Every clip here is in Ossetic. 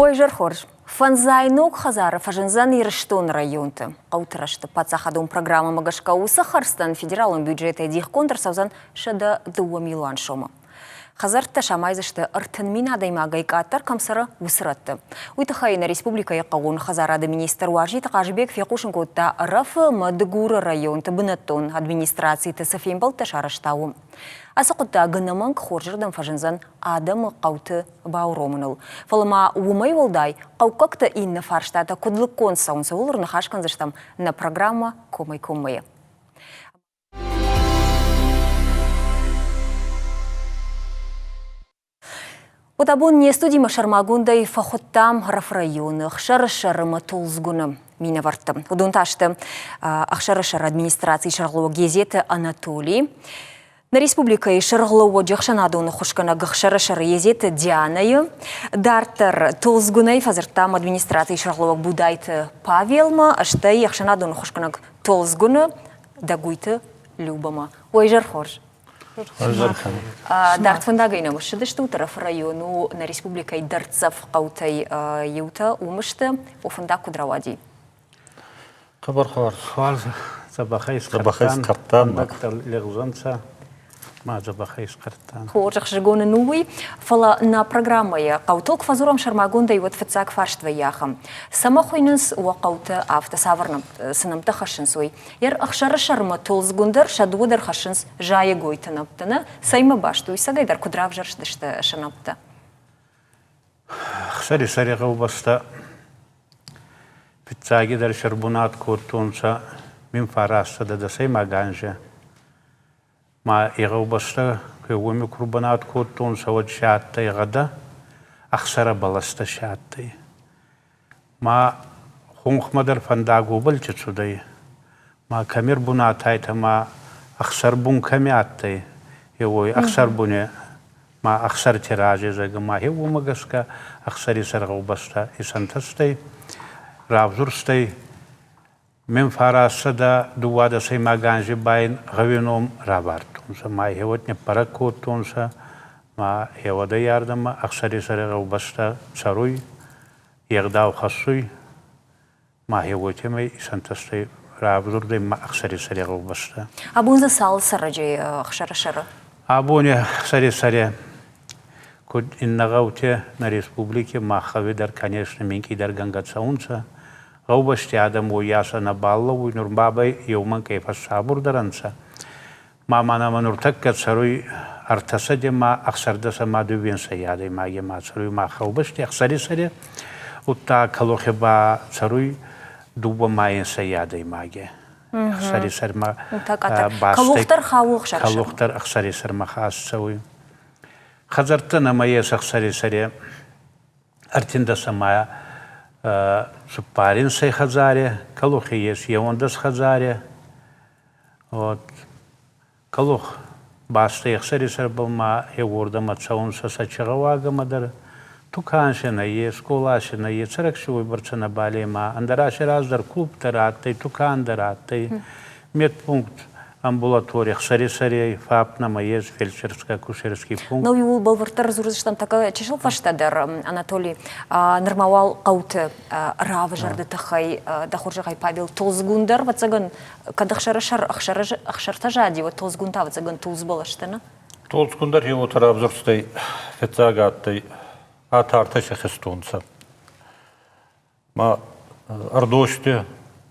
Ой, изӕр хорз. Фӕндзай ног хӕдзары фӕзындзӕн Ирыстоны районты. Хъӕуты рӕзты паддзахадон программӕмӕ гӕсгӕ уыцы хӕрдзтӕн федералон бюджетӕй дихгонд ӕрцӕудзӕн 102 милуан сомы. Хӕдзӕрттӕ самайдзысты 30 000 адӕймагӕй къаддӕр кӕм цӕры, уыцы рӕтты. Уый тыххӕй нӕ республикӕйы хъӕууон хӕдзарады министр Уазиты Хъазыбег фехъусын кодта Ӕрӕфы ӕмӕ Дыгуры районты бынӕттон администрациты цы фембӕлдтӕ сарӕзта, уым. Ацы хъуыддаг ӕнӕмӕнг хорзырдӕм фӕзындзӕн адӕмы хъӕуты бауромыныл. Фӕлӕ ма уымӕй уӕлдай хъӕуккӕгты иннӕ фарстатӕ куыд лыггонд цӕуынц, ууыл ӕрныхас кӕндзыстӕм нӕ программӕ Комӕй-коммӕ-йы. Уӕд абон не студимӕ сӕрмагондӕй фӕхуыдтам Ӕрӕфы районы Ӕхсӕрысӕры ӕмӕ Толдзгуыны минӕвӕртты. Уыдон та сты Ӕхсӕрысӕры администрацийы сӕргълӕууӕг Езеты Анатолий, Нӕ республикӕйы сӕргълӕууӕджы ӕхсӕнадон ӕххуысгӕнӕг Ӕхсӕрысӕры Езеты Дианӕйы. Дарддӕр Толдзгуынӕй фӕдзырдтам администрацийы сӕргълӕууӕг Будайты Павелмӕ, стӕй ӕхсӕнадон ӕххуысгӕнӕг Толдзгуыны Дӕгуйты Любӕмӕ. Уӕ изӕр хорз! Дард фӕндагӕй нӕм ссыдыстут, Ӕрӕфы район у нӕ республикӕйы дӕрддзӕф хъӕутӕй иутӕ, уым сты. О, фӕндаг куыд рауади? Хъӕбӕр хуарз. Хуарз, дзӕбӕхӕй скъӕрдтан. Фӕндӕгтӕ лӕгъзӕнцӕ, ма дзӕбӕхӕй скъӕрдтан. Хорз, ӕхсызгон ын у уый, фӕлӕ нӕ программӕйы хъӕутыл куы фӕдзурӕм сӕрмагондӕй, уӕд фыццаг фарст вӕййы ахӕм. Цӕмӕ хуыйнынц уӕ хъӕутӕ афтӕ, цавӕр цы нӕмттӕ хӕссынц, уый? Йӕ ӕхсӕры сӕрмӕ толдзгун дӕр сӕ дыууӕ дӕр хӕссынц зайӕгойты нӕмттӕ, нӕ? Цӕимӕ баст у, исӕгӕй дӕр куыд равзӕрстысты сӕ нӕмттӕ? Ӕхсӕри сӕри гъӕубӕстӕ фиццагидӕр сӕрбунат кодтонцӕ 1910 анзи. Ма и гъӕубӕстӕ уоми ку рбунат кодтонцӕ, уӕд си адтӕй гъӕдӕ, ӕхсӕрӕ бӕлӕстӕ си адтӕй. Ма хонхмӕ дӕр фӕндаг уобӕлти цудӕй. Ма кӕми рбунат айтӕ ма ӕхсӕрбун кӕми адтӕй, е уой ӕхсӕрбуни ма ӕхсӕрти разезӕг ма хе уомӕ гӕсгӕ ӕхсӕри сӕргъӕубӕстӕ исӕнтӕстӕй, равзурстӕй. Мин 912 анзи ба ин гъӕуи ном равардтонцӕ, ма хеуӕд ниббӕрӕг кодтонцӕ, ма хеуӕдӕй ардӕмӕ ӕхсӕри сӕргъӕубӕстӕ цӕруй, е гъдау хӕссуй. Мӕхе уотемӕй исӕнтӕстӕй равзурдӕй ма ӕхсӕрисӕри гъӕубӕстӕ. Абон дзы цал цӕрӕджы ӕхсӕрысӕры? Абони ӕхсӕрисӕри куд иннӕ гъӕути нӕ республики мах гъӕуи дӕр, конечно, минкъийдӕр гӕнгӕ цӕунцӕ. Гъӕубӕсти адӕм уоййасӕ нӕбал лӕууй, нур бабӕй еумӕнкъей фӕссабурдӕр ӕнцӕ. Ма мӕнӕ нуртӕккӕ цӕруй ӕртӕсӕде ма ӕхсӕрдӕсӕ ма дууинсӕй адӕймаги ма цӕруй ма гъӕубӕсти ӕхсӕрисӕри, удта Калохи ба цӕруй дууӕ ма инсӕй адӕймаги. Ӕхсӕрисӕрмӕ Калох дӕр хауы ӕхсӕрисӕрмӕ? Калох дӕр ӕхсӕрисӕрмӕ хаст цӕуй. Хӕдзӕрттӕ нӕмӕ ес ӕхсӕрисӕри ӕртиндӕсӕмӕ цуппаринсӕй хӕдзари, Калохи ес еуӕндӕс хӕдзари. Вот Калох бӕстӕ ӕхсӕри сӕрбӕл ма еуордӕмӕ цӕунцӕ сӕ чегъӕуагӕмӕ дӕр. Тукан си нӕййес, скъола си нӕййес, цӕрӕг си уойбӕрцӕ нӕбал ӕма ӕндӕра си раздӕр клуб дӕр адтӕй, тукан дӕр адтӕй, медпункт, амбулатори ӕхсӕри сӕри ФАП нӕмӕ ес, фельдшерско-акушерский пункт. Ну, иууыл бӕлвырддӕр дзурдзыстӕм тӕккӕ чысыл фӕстӕдӕр, Анатолий, нырма уал хъӕуты равзӕрды тыххӕй дӕ хорзӕхӕй, Павел, Толдзгун дӕр, ӕвӕццӕгӕн, кӕд ӕхсӕрысӕр ӕхсӕртӕ зади, уӕд Толдзгун та, ӕвӕццӕгӕн, тулдз бӕлӕстӕ, нӕ? Толдзгун дӕр уотӕ равзурстӕй фиццаг адтӕй, ӕ тартӕ си хизтонцӕ. Ма ӕрдозти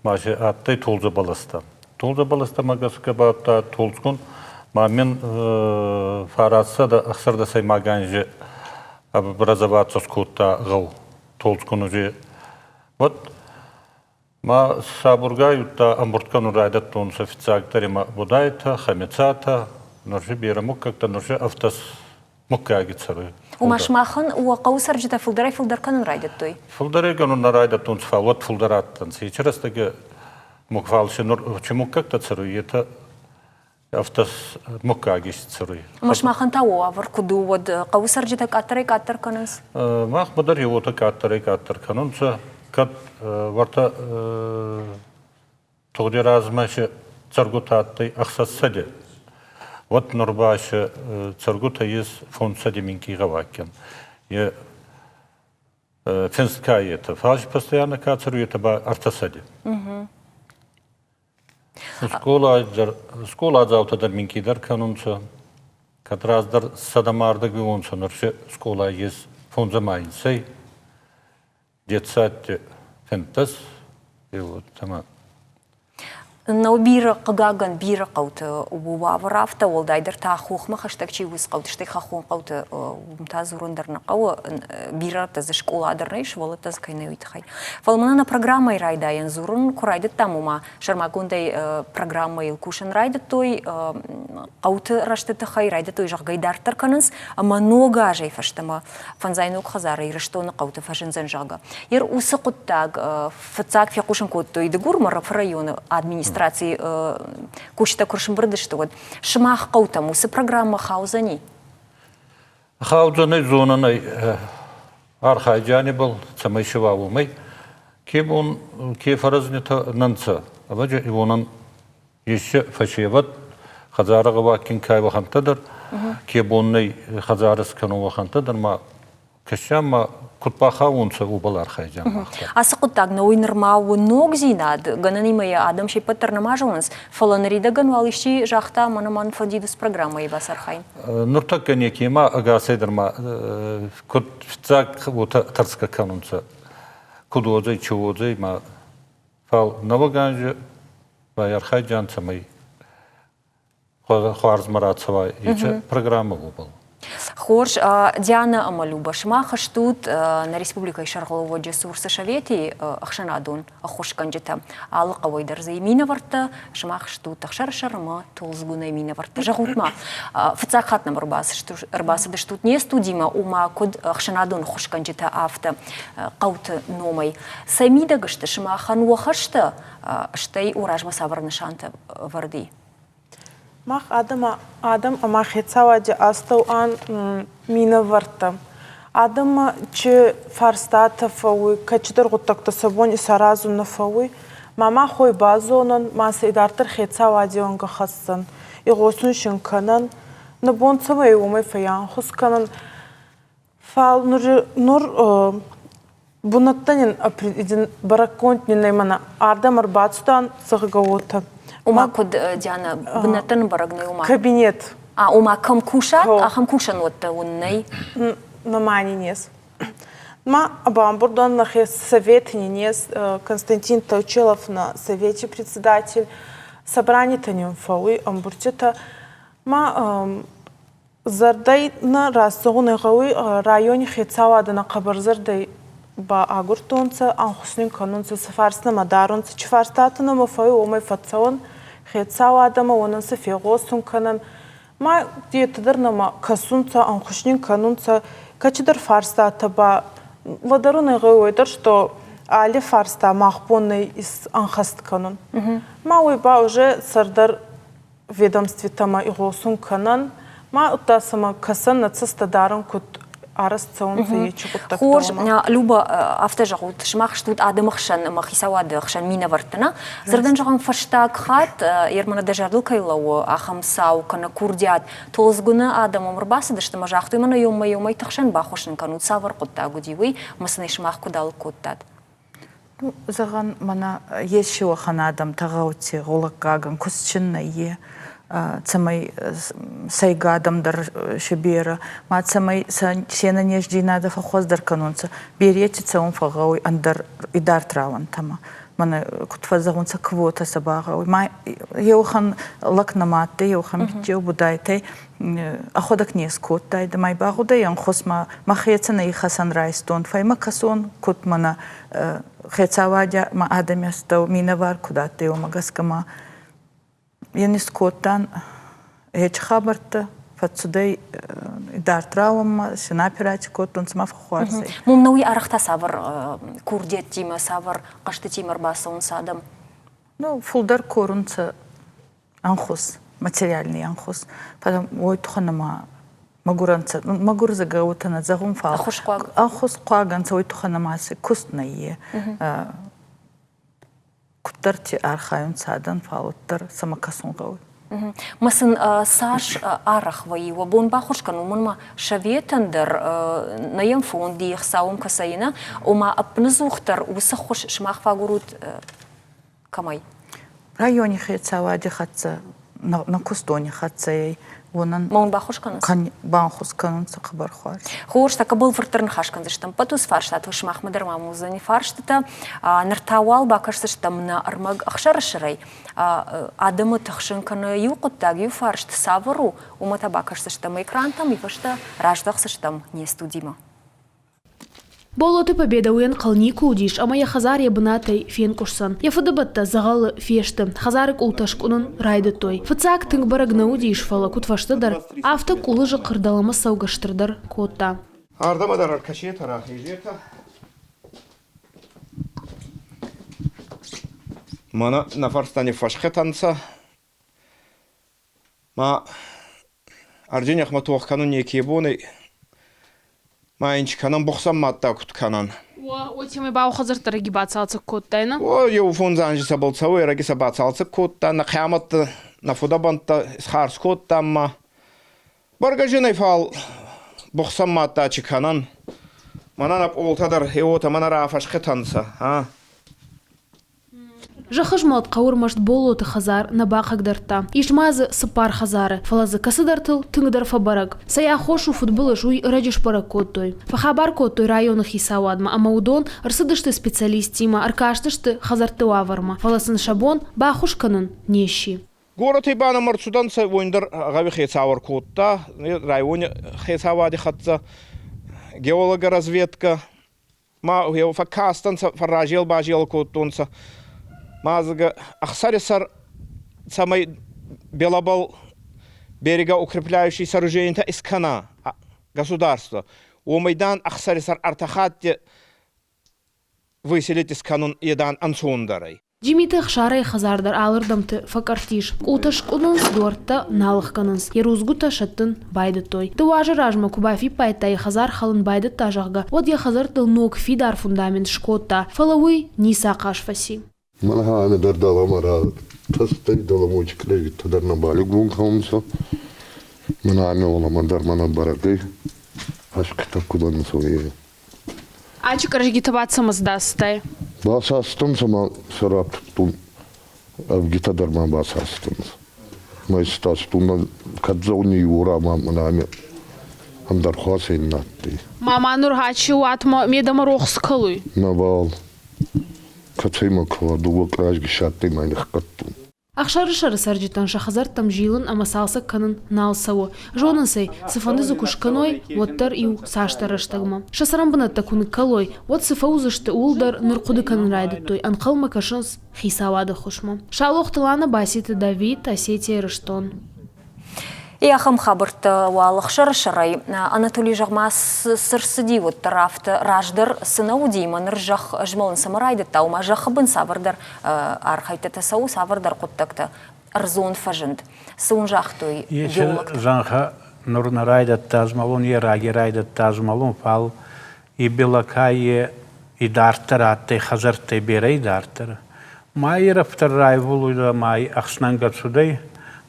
ма си адтӕй толдзӕ бӕлӕстӕ. Толдзӕ бӕлӕстӕмӕ гӕсгӕ ба толдзгун ма мин 916 анзи образоваться скодта гъӕу толдзгун уже. Вот ма сабургай удта ӕмбурд кӕнун райдӕдтонцӕ фиццагдӕр имӕ Будайтӕ, Хӕмицатӕ, нур си берӕ муггӕгтӕ, нур си ӕвддӕс муггаги цӕруй. Ома сымахӕн уӕ хъӕуы цӕрджытӕ фылдӕрӕй-фылдӕр кӕнын райдыдтой? Фылдӕрӕй кӕнун нӕ райдӕдтонцӕ, фал уӕд фулдӕр адтӕнцӕ. Еци рӕстӕги фал си нур ци муггӕгтӕ цӕруй, етӕ ӕвддӕс муггаги цӕруй. Ӕма сымахӕн та уавӕр куыд у, уӕд хъӕуы цӕрджытӕ къаддӕрӕй-къаддӕр кӕнынц? Махмӕ дӕр уотӕ къаддӕрӕй-къаддӕр кӕнунцӕ. Кӕд уӕртӕ тугъди размӕ си цӕргутӕ адтӕй 600, уӕд нур ба си цӕргутӕ ес 500 минкъий гъӕуаггин. Е. Финст ка етӕ, фал постоянно ка цӕруй, етӕ ба ӕртӕсӕди. Скъоладзаутӕ дӕр минкъийдӕр кӕнунцӕ. Кӕд раздӕр сӕдӕмӕ уонцӕ, нур се скъолай ес фондзӕмӕ инсӕй. Детсадти финддӕс, ӕма Нӕу бирӕ, хъыгагӕн, бирӕ хъӕуты уавӕр афтӕ, уӕлдайдӕр та хохмӕ хӕстӕг чи уыцы хъӕуты, стӕй хӕххон хъӕуты, уым та дзурын дӕр нӕ хъӕуы, бирӕтӕ дзы скъола дӕр нӕй, сывӕллӕттӕ дзы кӕй нӕ, уый тыххӕй. Фӕлӕ мӕнӕ нӕ программӕйы райдайӕн дзурын куы райдыдтам, ома сӕрмагондӕй программӕйыл кусын райдыдтой, хъӕуты рӕзты тыххӕй райдыдтой, зӕгъгӕ, дарддӕр кӕнынц, ӕмӕ ног азӕй фӕстӕмӕ фӕндзай ног хӕдзары Ирыстоны хъӕуты фӕзындзӕн, зӕгъгӕ. Ер уыцы хъуыддаг фыццаг фехъусын кодтой Дыгурмӕ районы администрацийы кусджытӕ куы сымбырд сты, уӕд. Сымах хъӕутӕм уыцы программӕ хаудзӕни? Хаудзӕнӕй зонӕнӕй архайджани был, цӕмӕй сыва уымӕй. Ке бон, ке фӕрӕзнитӕ нӕ нцӕ, ӕвӕджи уонӕн есе фӕсевӕд хӕдзары гъӕуаггин кай уӕхӕнттӕ дӕр, ке бон нӕй хӕдзары скӕнун уӕхӕнттӕ дӕр ма кӕсӕм ма куд бахауонцӕ, уобӕл архайдзиан мах дӕр. Ацы хъуыддаг нӕуый нырма у ногдзинад, гӕнӕнимӕ йӕ адӕм се ппӕт дӕр нӕма зонынц, фӕлӕ ныридӕгӕн уал исчи загъта, мӕнӕ мӕн фӕндид уыцы программӕйы бацархайын. Нуртӕккӕ некема ӕгасӕй дӕр ма куд фиццаг уотӕ тӕрсгӕ кӕнунцӕ, куд уодзӕй, чи уодзӕй, ма фал нӕуӕг анзи байархайдзиан, цӕмӕй хуарзмӕ рацӕуа еци программӕ уобӕл. Хорз, Диана ӕмӕ Люба, сымах стут нӕ республикӕйы сӕргълӕууӕджы цур цы советы ӕхсӕнадон ӕххуысгӕнджытӕ, алы хъӕуӕй дӕр дзы минӕвӕрттӕ, сымах стут ӕхсӕрысӕр ӕмӕ Толдзгунӕй минӕвӕрттӕ. Зӕгъут-ма, фыццаг хатт нӕм ӕрбацыдыстут не студимӕ, ома куыд ӕхсӕнадон ӕххуысгӕнджытӕ, афтӕ хъӕуты номӕй. Цӕй мидӕг сты сымахӕн уӕ хӕстӕ, стӕй уӕ размӕ цавӕр нысантӕ вӕрд и? Мах адӕм ӕма хецауади астӕу ан минӕвӕрттӕ. Адӕммӕ чи фарстатӕ фӕууй, кӕцидӕр гъуддӕгтӕ сӕ бон исаразун нӕ фӕууй, ма мах уой базонӕн, ма сӕ идарддӕр хецауади уӕнгӕ хӕссӕн, игъосун син кӕнӕн, нӕ бон цӕмӕй уомӕй фӕййанхус кӕнӕн. Фал нур бунӕттӕ нин бӕрӕггонд нин нӕй мӕнӕ ардӕм ӕрбацудан, зӕгъгӕ, уотӕ. Ома куд, Диана, бунӕттӕн бӕрӕг нӕй ома? Кабинет. А, ома кӕм кусат, ахӕм кусӕнуӕттӕ уын нӕй? Нӕма нин ес. Ма бамбурдон нӕхе совет нин ес, Константин Толчилов на совете председатель, собранитӕ нин фӕууй, ӕмбурдтитӕ. Ма Зӕрдӕй нӕ рацӕун гъӕуй райони хецауадӕ нӕ хъӕбӕр зӕрдӕй ба агурдтонцӕ, ӕнхус нин кӕнунцӕ, ци фарс нӕмӕ дарунцӕ, чи фарстатӕ нӕмӕ фӕууй, уомӕй фӕццӕуӕн хецауадӕмӕ, уонӕн сӕ фегъосун кӕнӕн. Ма етӕ дӕр нӕмӕ кӕсунцӕ, ӕнхус нин кӕнунцӕ. Кӕцидӕр фарстатӕ ба лӕдӕрун ӕй гъӕуй уой дӕр, что алли фарста мах бон нӕй исӕнхӕст кӕнун. Ма уой ба уже сӕрдар ведомствитӕмӕ игъосун кӕнӕн, ма удта сӕмӕ кӕсӕн, нӕ цӕстӕ дарӕн, куд арӕзт цӕунцӕ ечи гъуддӕгтӕ. Хорз, Люба, афтӕ зӕгъут, сымах стут адӕмы хсӕн ӕмӕ хицауады хсӕн минӕвӕрттӕ, нӕ? Дзырдӕн зӕгъӕм, фӕстаг хатт Ермана дӕ зӕрдыл кӕй лӕууы, ахӕм цау кӕнӕ курдиат Толдзгуны адӕм уым ӕрбацыдысты ӕмӕ загътой, мӕнӕ еумӕ-еумӕй тыхсӕн баххуыс нын кӕнут, цавӕр хъуыддаг уыди уый, ӕмӕ сын ӕй сымах куыд алыг кодтат? Ну, зӕгъӕн, мӕнӕ еци уӕхӕн адӕмтӕ гъӕути гъулӕггагӕн кустджын нӕййе, цӕмӕй сӕйгӕ адӕм дӕр си берӕ, ма цӕмӕй сӕ се нӕнездзийнадӕ фӕххуӕздӕр кӕнонцӕ, берети цӕун фӕгъгъӕуй ӕндӕр идард рауӕнтӕмӕ. Мӕнӕ куд фӕззӕгъунцӕ, квотӕ сӕ багъӕуй. Ма еуӕхӕн лӕг нӕма адтӕй, еуӕхӕн биччеу Будайтӕй ӕхуӕдӕг не скодтайдӕ, ма багъудӕй ӕнхус ма мӕхецӕн ӕй ихӕсӕн райстон. Фӕймӕ кӕсон, куд мӕнӕ хецауадӕ ма адӕми астӕу минӕвар куд адтӕй, уомӕ гӕсгӕ ма е не скодтан ечи хабӕрттӕ фӕццудӕй идард рауӕнмӕ, син операци кодтонцӕ ма фӕххуарз ӕй. Мом науи арӕхтӕ цавӕр курдиӕттимӕ, цавӕр хъӕзтытимӕ ӕрбацӕуынц адӕм? Ну, фулдӕр корунцӕ ӕнхус, материальный ӕнхус. Потом уой туххӕн ӕма мӕгур ӕнцӕ, мӕгур зӕгъгӕ уотӕ нӕ зӕгъун, фал ӕнхусхъуаг ӕнхусхъуаг ӕнцӕ уой туххӕн ӕма си куст нӕййе. Куддӕрти архайунцӕ адӕн, фал уӕддӕр сӕмӕ кӕсун гъӕуй. Ма сын цас арӕх вӕййы уӕ бон баххуыс кӕнын, уымӕн ма советӕн дӕр нӕ йӕм фонди ӕхца уым кӕцӕй нӕ, ома ӕппынӕдзухдӕр уыцы ххуыс сымах фӕагурут кӕмӕй? Райони хецауади хӕццӕ, нӕ кустони хӕццӕ уонӕн Ма уын баххуыс кӕнынц? Банхус кӕнунцӕ хъӕбӕр хуарз. Хорз, тӕккӕ бӕлвырддӕр ныхас кӕндзыстӕм. Ӕппӕт уыцы фарстатыл сымахмӕ дӕр ма уыдзӕни фарстытӕ. Ныр та уал бакӕсдзыстӕм нӕ ӕрмӕг ӕхсӕрысӕрӕй. Адӕмы тыхсын кӕны иу хъуыддаг, иу фарст цавӕр у, уымӕ та бакӕсдзыстӕм экрантӕм, уый фӕстӕ раздӕхдзыстӕм не студимӕ. Боллоты Победа уый ӕнхъӕл никуы уыдис ӕмӕ йӕ хӕдзар йӕ бынатӕй фенкъуысдзӕн. Йӕ фыдыбӕттӕ дзӕгъӕлы фесты, хӕдзары къултӕ скъуынын райдыдтой. Фыццаг тынг бӕрӕг нӕ уыдис, фӕлӕ куыд фӕстӕдӕр, афтӕ къулы зыхъхъыр дӕлӕмӕ цӕугӕ стырдӕр кодта. Ардӕмӕ дӕр ӕркӕсетӕ, рахезетӕ. Мӕнӕ нӕ фӕрстӕ ниффӕсхъӕтӕнцӕ. Ма ӕрдинӕхмӕ тох кӕнун неке бон ӕй. Ма ин чи кӕнӕн бухсӕн мадта куд кӕнӕн? Уотемӕй ба хӕдзӕрттӕ раги бацалцӕг кодтайнӕ? О, еу фондз анзи сӕбӕл цӕуй, ӕрӕги сӕ бацалцӕг кодта, нӕ хъиамӕттӕ, нӕ фудӕбӕнттӕ исхарз кодта ма бӕргӕ зин ӕй, фал бухсӕн мадта чи кӕнӕн? Мӕнӕ нӕ пъолтӕ дӕр уотӕ мӕнӕ рафӕсхъетӕнцӕ, а? Зӕххызмӕлд хъӕуы ӕрмӕст Боллоты хӕдзар нӕ бахъыгдардта. Ис ма дзы цыппар хӕдзары, фӕлӕ дзы кӕцыдӕртыл тынгдӕр фӕбӕрӕг. Цӕй аххос у фыдбылыз, уый ӕрӕджы сбӕрӕг кодтой. Фӕхабар кодтой районы хицауадмӕ ӕмӕ уыдон ӕрцыдысты специалисттимӕ, ӕркастысты хӕдзӕртты уавӕрмӕ, фӕлӕ сын сӕ бон баххуыс кӕнын не сси. Горӕтӕй ба нӕмӕ ӕрцудӕнцӕ, уой дӕр гъӕуи хецау ӕркодта, райони хецауади хӕццӕ геологоразведкӕ Ма фӕккастӕнцӕ, фӕрразел-базел кодтонцӕ. Ма зӕгъгӕ, ӕхсӕри сӕр цӕмӕй белӕбӕл берегоукрепляющие сооружениятӕ искӕна государство, уомӕй дан ӕхсӕри сӕр ӕртӕ хатти выселить искӕнун е дан ӕнцондӕр ӕй. Джимиты Ӕхсарӕй хӕдзар дӕр алырдӕмты фӕкъӕртт ис. Къултӕ скъуынынц, дуӕрттӕ нал ӕхгӕнынц, йӕ рудзгуытӕ сӕттын байдыдтой. Дыууӕ азы размӕ куы бафиппайдта, йӕ хӕдзар хӕлын байдыдта, зӕгъгӕ, уӕд йӕ хӕдзӕрттыл ног фидар фундамент скодта, фӕлӕ уый ницы ахъаз фӕци. Мӕнӕ дӕр дӕлӕмӕ тӕстӕй дӕлӕмоч кълегитӕ дӕр нӕ балигон кӕнунцӕ. Мӕнӕ ами уоламӕ дӕр мӕнӕ бӕрӕг ӕй. Ӕскъитӕ куд ӕнцӕ, е. Ачи къӕрзгитӕ ба цӕмӕ здастай? Басастонцӕ ма сӕ рафтудтон, ӕвгитӕ дӕр ма басастонцӕ. Ма истастон, кӕд зони уора ма мӕнӕ ами ӕндӕр хуасӕ ин адтӕй. Ма ма нур ачи уатмӕ медӕмӕ рохс кӕлуй? Нӕбал. Кӕцӕй ма кӕла, дууӕ къразги садтӕй ма нихгӕдтон. Ӕхсӕрысӕры цӕрджытӕн сӕ хӕдзӕрттӕм зилын ӕмӕ цалцӕг кӕнын нал цӕуы. Зонынц ӕй, цыфӕнды дзы куы скӕной, уӕддӕр иу цасдӕр рӕстӕгмӕ. Сӕ цӕрӕнбынӕттӕ куы ныккӕлой, уӕд цы фӕуыдзысты, ууыл дӕр ныр хъуыды кӕнын райдыдтой, ӕнхъӕлмӕ кӕсынц хицауады ӕххуысмӕ. Саулохты Лана, Баситы Давид, Осетия, Ирыстон. И ахӕм хабӕрттӕ уал ӕхсӕрысӕрӕй Анатолий зӕгъ-ма, цы рцыди, уӕддӕр афтӕ раздӕр цы нӕ уыди, ӕмӕ ныр зӕхх змӕлын цӕмӕ райдыдта, ома зӕххы бын цавӕрдӕр архӕйдтытӕ цӕуы, цавӕрдӕр хъуыддӕгтӕ ӕрдзон фӕзынд. Цы уын загътой геологтӕ? Зӕнхӕ нур нӕ райдӕдта змӕлун, е раги райдӕдта змӕлун, фал и Белокайи идарддӕр адтӕй хӕдзӕрттӕй берӕ идарддӕр. Ма ирӕфтӕр райвулуй ма ӕхснӕнгӕ цудӕй,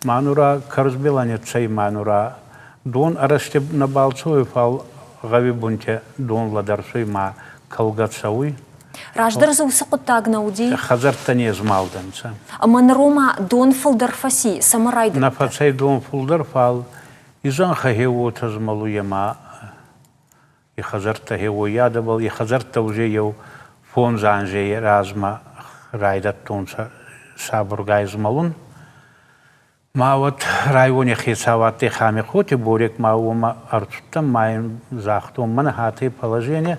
ма нура кӕрзбелӕ нецӕй, ма нура дон арӕзти нӕбал цӕуй, фал гъӕуи бунтӕ дон лӕдӕрсуй ма кӕлгӕ цӕуй. Раздӕр дзы уыцы хъуыддаг нӕ уыди? Хӕдзӕрттӕ не змалдӕнцӕ. Ӕмӕ нырма дон фылдӕр фӕци, цӕмӕ райдыдта? Нӕ фӕцӕй дон фулдӕр, фал и зӕнхӕ хе уотӕ змӕлуй ӕма и хӕдзӕрттӕ хе уоййадӕбӕл, и хӕдзӕрттӕ уже еу фондз анзей размӕ райдӕдтонцӕ сабургай змӕлун. Ма уӕд райони хецауадти Хамихъоти Борек ма уомӕ ӕрцудтӕн, ма ин загътон, мӕнӕ хатӕй положение,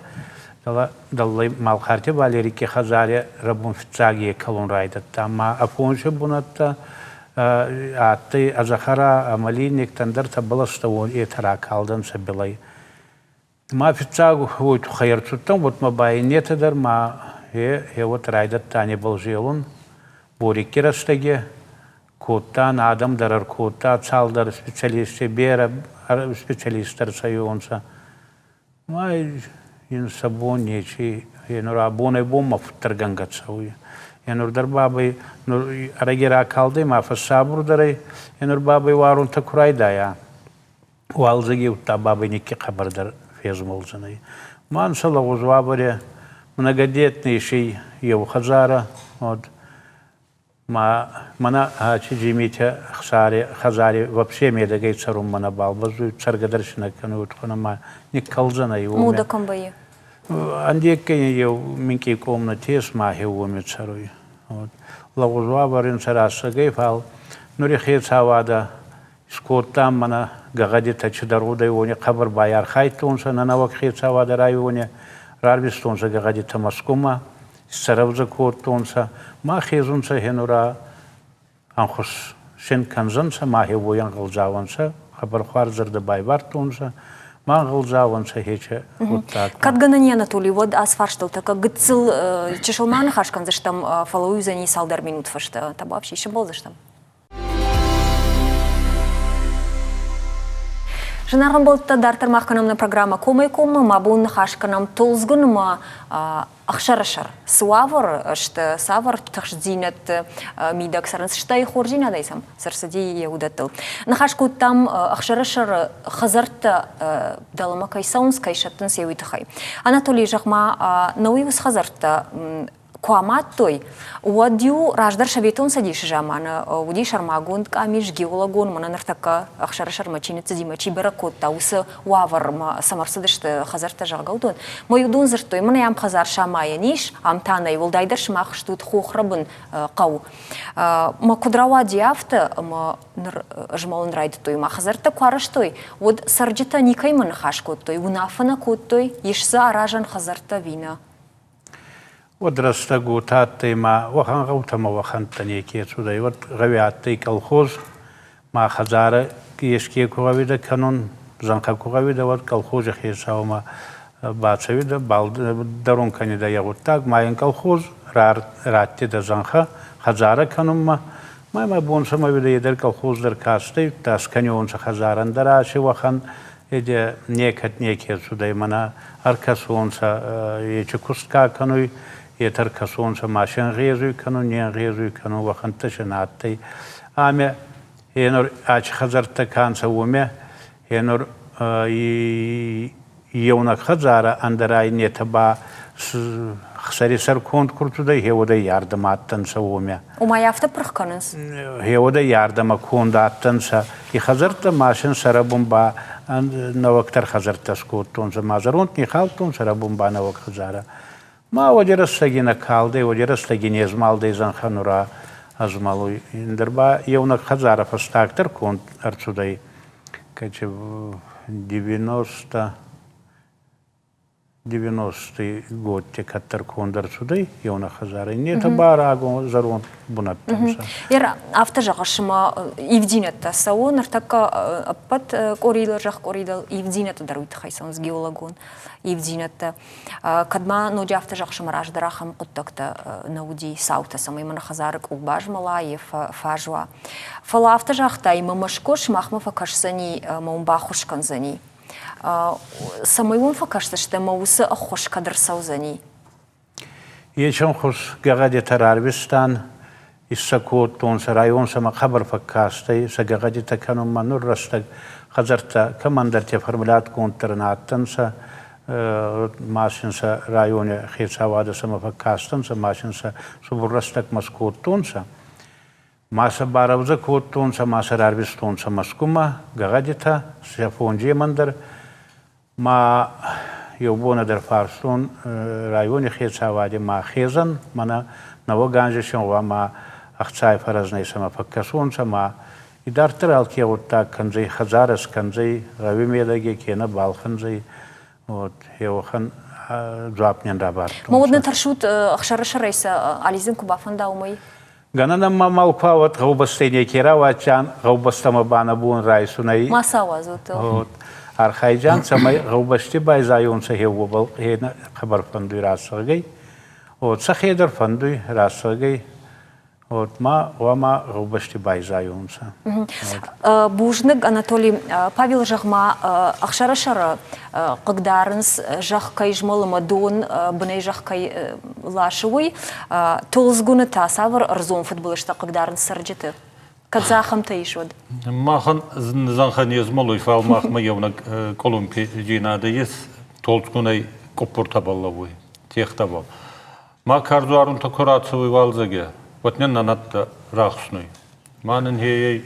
дӕллӕй Малхъарти Валерики хӕдзари рӕбун фиццаг екӕлун райдӕдта. Ма афонси бунӕттӕ адтӕй ӕдзӕхӕра ӕма линниктӕ, ӕндӕртӕ бӕлӕстӕ етӕ ракалдӕнцӕ билӕй. Ма фиццаг уой туххӕй ӕрцудтӕн, уӕд ма ба иннетӕ дӕр ма гъе уӕд райдӕдта небӕл зелун. Борикки рӕстӕги кодтан, адӕм дӕр ӕркодта, цалдӕр специалисти, берӕ специалисттӕ ӕрцӕйуонцӕ. Ма ин сӕ бон нечи, нур бонӕй-бонмӕ фуддӕргӕнгӕ цӕуй. Е нур дӕр бабӕй нур ӕрӕги ракалдӕй ма фӕссабурдӕр ӕй. Е нур бабӕй уарунтӕ ку райдайа, уалдзӕги удта бабӕй никки хъӕбӕрдӕр фезмӕлдзӕнӕй. Ма нцӕ лӕгъуз уавӕри многодетный исий еу хӕдзарӕ, вот. Ма мӕнӕ ачи Джимитӕ хӕдзари вообще медӕгӕй цӕрунмӕ нӕбал бӕззуй, цӕргӕ дӕр си нӕ кӕнуй, утхъун ӕма никкӕлдзӕнӕй уоми. Модӕ кӕм вӕййы? Ӕндеккӕй еу минкъий комнати ес, мӕхе уоми цӕруй. Вот. Лӕгъуз уавӕр ин сӕ рӕстӕгӕй, фал нури хецауадӕ скодтам мӕнӕ гӕгъӕдитӕ чидӕр гъудӕй, уони хъӕбӕр байархайдтонцӕ нӕ нӕуӕг хецауадӕ райони, рарвистонцӕ гӕгъӕдитӕ Мӕскумӕ, исрӕвдзӕ кодтонцӕ, ма хезунцӕ хенура ӕнхус син кӕндзӕнцӕ, ма хе уой ӕнгъӕлдзауӕнцӕ, хъӕбӕр хуарз зӕрдӕ байвардтонцӕ, ма ӕнгъӕлдзауӕнцӕ хече гъуддагмӕ. Кӕд гӕнӕн и, Анатолий, уӕд ацы фарстыл тӕккӕ гыццыл чысыл ма ныхас кӕндзыстӕм, фӕлӕ уый уыдзӕни цалдӕр минут фӕстӕ. Табуафси, сӕмбӕлдзыстӕм. Зынаргъ ӕмбӕлттӕ, дарддӕр мах кӕнӕм нӕ программӕ Комӕй-коммӕ. Мӕ бон ныхас кӕнӕм Толдзгуынмӕ ӕхсӕрысӕр. Цы уавӕры сты, цавӕр тыхстдзинӕдты мидӕг цӕрынц, стӕй хорздзинадӕй сӕм цы рцыди йӕ уыдӕттыл. Ныхас кодтам ӕхсӕрысӕры хӕдзӕрттӕ дӕлӕмӕ кӕй цӕуынц, кӕй сӕттынц, йӕ уый тыххӕй. Анатолий, зӕгъ-ма, науи уыцы хӕдзӕрттӕ куы амадтой, уӕд-иу раздӕр Советон Цӕдисы заманы уыди сӕрмагонд къамис, геологон, мӕнӕ ныртӕккӕ ӕхсӕрысӕрмӕ чи ныццыди мӕ чи бӕрӕг кодта, уыцы уавӕрмӕ цӕмӕ ӕрцыдысты хӕдзӕрттӕ, зӕгъгӕ, уыдон. Мӕ уыдон дзырдтой, мӕнӕ ам хӕдзар самайӕн ис, ам та нӕй, уӕлдайдӕр сымах стут хохрӕбын хъӕу. Мӕ куыд рауади афтӕ, ӕмӕ ныр змӕлын райдыдтой, мӕ хӕдзӕрттӕ куы арӕзтой, уӕд цӕрджытӕ никӕимӕ ныхас кодтой, уынаффӕ нӕ кодтой, ис дзы аразӕн хӕдзӕрттӕ ӕви нӕ. Уӕд рӕстӕгутӕ адтӕй ма уӕхӕн гъӕутӕмӕ уӕхӕнттӕ неке цудӕй. Уӕд гъӕуи адтӕй колхоз, ма хӕдзарӕ еске ку гъӕуидӕ кӕнун, зӕнхӕ ку гъӕуидӕ, уӕд колхози хецаумӕ бацӕуидӕ, дарун кӕнидӕ е гъуддаг, ма ин колхоз раттидӕ зӕнхӕ хӕдзарӕ кӕнунмӕ. Ма имӕ бон цӕмӕ уидӕ, е дӕр колхоз дӕр кастӕй, удта скӕниуонцӕ хӕдзарӕн дӕр аци уӕхӕн Эде некӕд неке цудӕй мӕнӕ ӕркӕсонцӕ, ечи куст ка кӕнуй, етӕ ӕркӕсонцӕ, ма се нгъезуй кӕнун, не нгъезуй кӕнун, уӕхӕнттӕ се нӕ адтӕй. Ӕма енур ачи хӕдзӕрттӕ ка нцӕ, уоми енур еунӕг хӕдзарӕ, ӕндӕр иннетӕ ба хсӕри сӕр конд ку рцудӕй, гьеуодӕй ардӕмӕ адтӕнцӕ уоми. Ома афтӕ пырх кӕнынц? Гьеуодӕй ардӕмӕ конд адтӕнцӕ. И хӕдзӕрттӕ ма син сӕрӕбун ба нӕуӕгдӕр хӕдзӕрттӕ скодтонцӕ, ма зӕронд нихалдтонцӕ рӕбун ба нӕуӕг хӕдзарӕ. Ма уӕди рӕстӕги нӕ калдӕй, уӕди рӕстӕги не змалдӕй зӕнхӕ нура ӕзмӕлуй. Ӕндӕр ба еунӕг хӕдзарӕ фӕстагдӕр конд ӕрцудӕй, кӕчи 90 90-ти годти кӕддӕр конд ӕрцудӕй еунӕг хӕдзарӕй. Нетӕ ба рагон зӕронд бунӕттӕ нцӕ. Ер афтӕ зӕгъыс, ӕмӕ ивдзинӕдтӕ цӕуы ныртӕккӕ ӕппӕт къорийыл, зӕхкъорийыл ивдзинӕдтӕ дӕр уый тыххӕй цӕуынц геологон ивдзинӕдтӕ. Кӕд ма ноджы афтӕ зӕгъыс, ӕмӕ раздӕр ахӕм хъуыддӕгтӕ нӕ уыди цаутӕ, цӕмӕй мӕнӕ хӕдзары къул базмӕла, йе фӕз уа. Фӕлӕ афтӕ загътай, мӕ Мӕскуы сымахмӕ фӕкӕсдзӕни ӕмӕ уын баххуыс кӕндзӕни. Цӕмӕй уӕм фӕкӕсдзысты ӕмӕ уыцы ӕххуыс кӕд ӕрцӕудзӕни? Ечен хуз гӕгъӕдитӕ рарвистан, иссӕ кодтонцӕ, район сӕмӕ хъӕбӕр фӕккастӕй, сӕ гӕгъӕдитӕ кӕнунмӕ нур рӕстӕг хӕдзӕрттӕ кӕмӕндӕрти формулятгонддӕр нӕ адтӕнцӕ, ма син сӕ райони хецауадӕ сӕмӕ фӕккастӕнцӕ, ма син сӕ цубур рӕстӕгмӕ скодтонцӕ. Ма сӕ барӕвдзӕ кодтонцӕ, ма сӕ рарвистонцӕ Мӕскумӕ, гӕгъӕдитӕ, сӕ фонджемӕн дӕр. Ма еу бонӕ дӕр фарстон райони хецауади ма хезӕн, мӕнӕ нӕуӕг анзи син гъуама ӕхцай фӕрӕзнӕй сӕмӕ фӕккӕсонцӕ ма идарддӕр алке гъуддаг кӕндзӕй, хӕдзарӕ скӕндзӕй, гъӕуи медӕги кенӕ балхӕндзӕй. Вот, еуӕхӕн дзуапп не рабардтонцӕ. Ма уӕд нӕ тӕрсут ӕхсӕрысӕрӕй сӕ алидзын куы бафӕнда, уымӕй? Гӕнӕн ӕма мал ку уӕд гъӕубӕстӕй неке рауадзиан, гъӕубӕстӕмӕ ба нӕ бон райсунӕй. Ма сӕ уадзут. Вот. Архайджан, цӕмӕй гъӕубӕсти байзайонцӕ хе уобӕл хе хъӕбӕр фӕндуй рацӕгӕй. Вот, сӕхе дӕр фӕндуй рацӕгӕй. Вот ма гъуама гъӕубӕсти байзайонцӕ. Бузныг, Анатолий. Павел, зӕгъ-ма, ӕхсӕрӕсӕры хъыгдарынц, зӕхх кӕй змӕлы ӕмӕ дон бынӕй зӕхх кӕй ласы, уый. Толдзгуыны та цавӕр ӕрдзон фыдбылызтӕ хъыгдарынц цӕрджыты? Кӕд дзы ахӕмтӕ ис, уӕд? Махӕн зӕнхӕ не змӕлуй, фал махмӕ еунӕг къулумпидзийнадӕ ес, толдзгунӕй къуппуртӕбӕл лӕууй, техтӕбӕл. Ма кардзуарунтӕ ку рацӕуй уалдзӕги, уӕд нин нӕ нӕдтӕ рахснуй. Ма нин хейӕй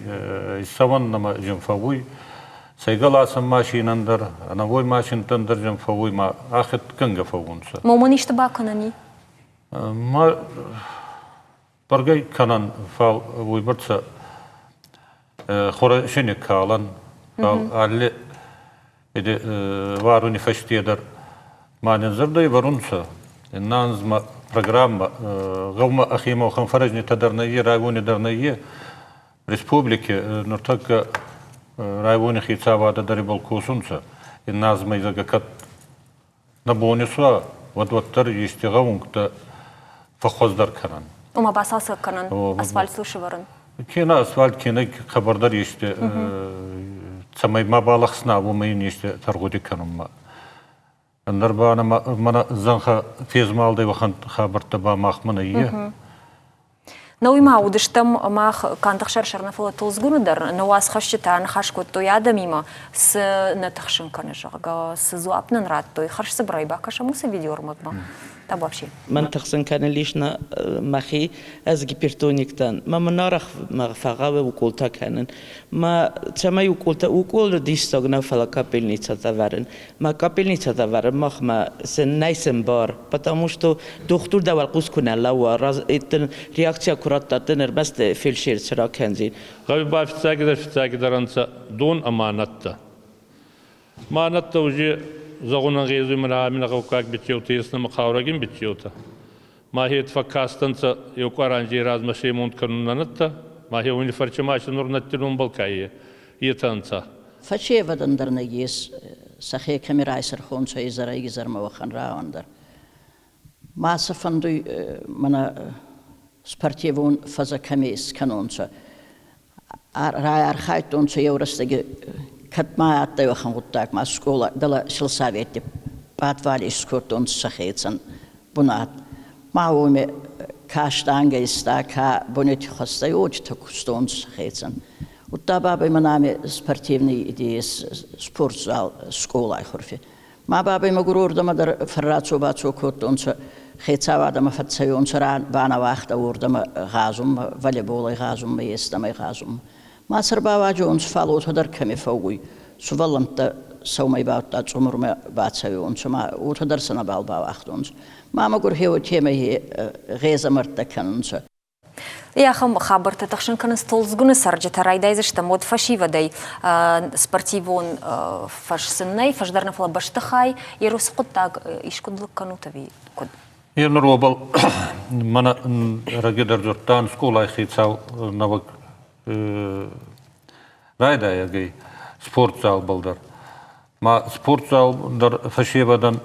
иссӕуӕн нӕмӕ зин фӕууй. Сӕйгӕласӕн машинӕн дӕр, ӕнӕуой машинтӕн дӕр зин фӕууй, ма ахед кӕнгӕ фӕуунцӕ. Момон исты бакӕнӕн и? Ма бӕргӕ кӕнӕн, фал уойбӕрцӕ хорӕ калӕн, фал алли уаруни фӕсте дӕр ма нин зӕрдӕй вӕрунцӕ. Иннӕ анзмӕ программӕ гъӕумӕ ӕхемӕ уӕхӕн фӕрӕзнитӕ дӕр нӕййе, райони дӕр нӕййе. Республики нуртӕккӕ райони хецауадӕ дӕр ибӕл косунцӕ. Иннӕ анзмӕ зӕгъгӕ кӕд нӕ бон исуа, уӕд уӕддӕр ести гъӕунгтӕ фӕххуӕздӕр кӕнӕн. Ома бацалцӕг кӕнӕн, асфальт сӕвӕрын. Кенӕ асфальт, кенӕ хъӕбӕрдӕр ести, цӕмӕй ма балӕхсна, уомӕй ин ести тӕргъуди кӕнунмӕ. Ӕндӕр ба мӕнӕ зӕнхӕ фезмӕлдӕй уӕхӕн хабӕрттӕ ба махмӕ нӕййе. Науимӕ уыдыстӕм мах канд ӕхсӕрсӕр нӕ, фӕлӕ Толдзгуны дӕр. Нӕ уацхӕсджытӕ ныхас кодтой адӕмимӕ, цы нӕ тыхсын кӕны, зӕгъгӕ, цы дзуапп нын радтой. Хӕрзцыбырӕй бакӕсӕм уыцы видеоӕрмӕгмӕ. Табуафси. Мӕн тыхсын кӕны лично мӕхи, ӕз гипертоник дӕн. Мӕ мын арӕх фӕхъӕуы уколтӕ кӕнын. Мӕ цӕмӕй уколтӕ, укол диссаг нӕ, фӕлӕ капельницӕтӕ вӕрын. Мӕ капельницӕтӕ вӕрын махмӕ нӕй сын бар, потому что дохтур дӕ уӕлхъус куы нӕ лӕууа, дын реакцийӕ куы радта, дын ӕрмӕст фельдшер цы ракӕндзин. Гъӕуи ба фиццагидӕр фиццагидӕр ӕнцӕ дон ӕма нӕдтӕ. Ма нӕдтӕ уже зӕгъун ӕнгъезуй мӕнӕ ами нӕ гъӕуккаг биццеутӕ ес нӕмӕ хъаурӕгин биццеутӕ. Ма хет фӕккастӕнцӕ еу къуар анзей размӕ ремонт кӕнун нӕ нӕдтӕ, ма хеуони фӕрчи ма нур нӕдти номбӕл ка е, етӕ ӕнцӕ. Фӕсевӕдӕн дӕр нӕййес сӕхе кӕми райсӕрхонцӕ изӕрӕй-изӕрмӕ уӕхӕн рауӕн дӕр. Ма сӕ фӕндуй мӕнӕ спортивон фӕзӕ кӕми искӕнонцӕ. Райархайдтонцӕ еу рӕстӕги, кӕд ма адтӕй уӕхӕн гъуддаг, ма скъола дӕлӕ сельсовети пъадвали искодтонцӕ сӕхецӕн бунат. Ма уоми ка штангӕ иста, ка бонети хуӕстӕй уотитӕ кустонцӕ сӕхецӕн. Удта бабӕй мӕн ами спортивный идея спортзал скъолай хурфи. Ма бабӕй мӕгур уордӕмӕ дӕр фӕррацо-бацо кодтонцӕ, хецауадӕмӕ фӕццӕйонцӕ, банауагъта уордӕмӕ гъазунмӕ, волейболӕй гъазунмӕ, естӕмӕй гъазунмӕ. Ма сӕ ӕрбауаджонцӕ, фал уотӕ дӕр кӕми фӕууй. Сувӕллӕнттӕ сӕумӕй баудта цъумурмӕ бацӕуионцӕ, ма уотӕ дӕр сӕ нӕбал бауагътонцӕ. Ма мӕгур хе уотемӕй гъезӕмӕрттӕ кӕнунцӕ. Ахӕм хабӕрттӕ тыхсын кӕнынц Толдзгуны цӕрджытӕ. Райдайдзыстӕм уӕд фӕсивӕдӕй спортивон фӕз сын нӕй, фӕздӕр нӕ, фӕлӕ бӕстыхай. Ерусы хъуыддаг искуыд лыг кӕнут ӕви куыд? Ныр уобӕл мӕнӕ ӕрӕги дӕр дзурдтан скъолай хецау нӕуӕг райдайӕгӕй спортзалбӕл дӕр. Ма спортзал дӕр фӕсевӕдӕн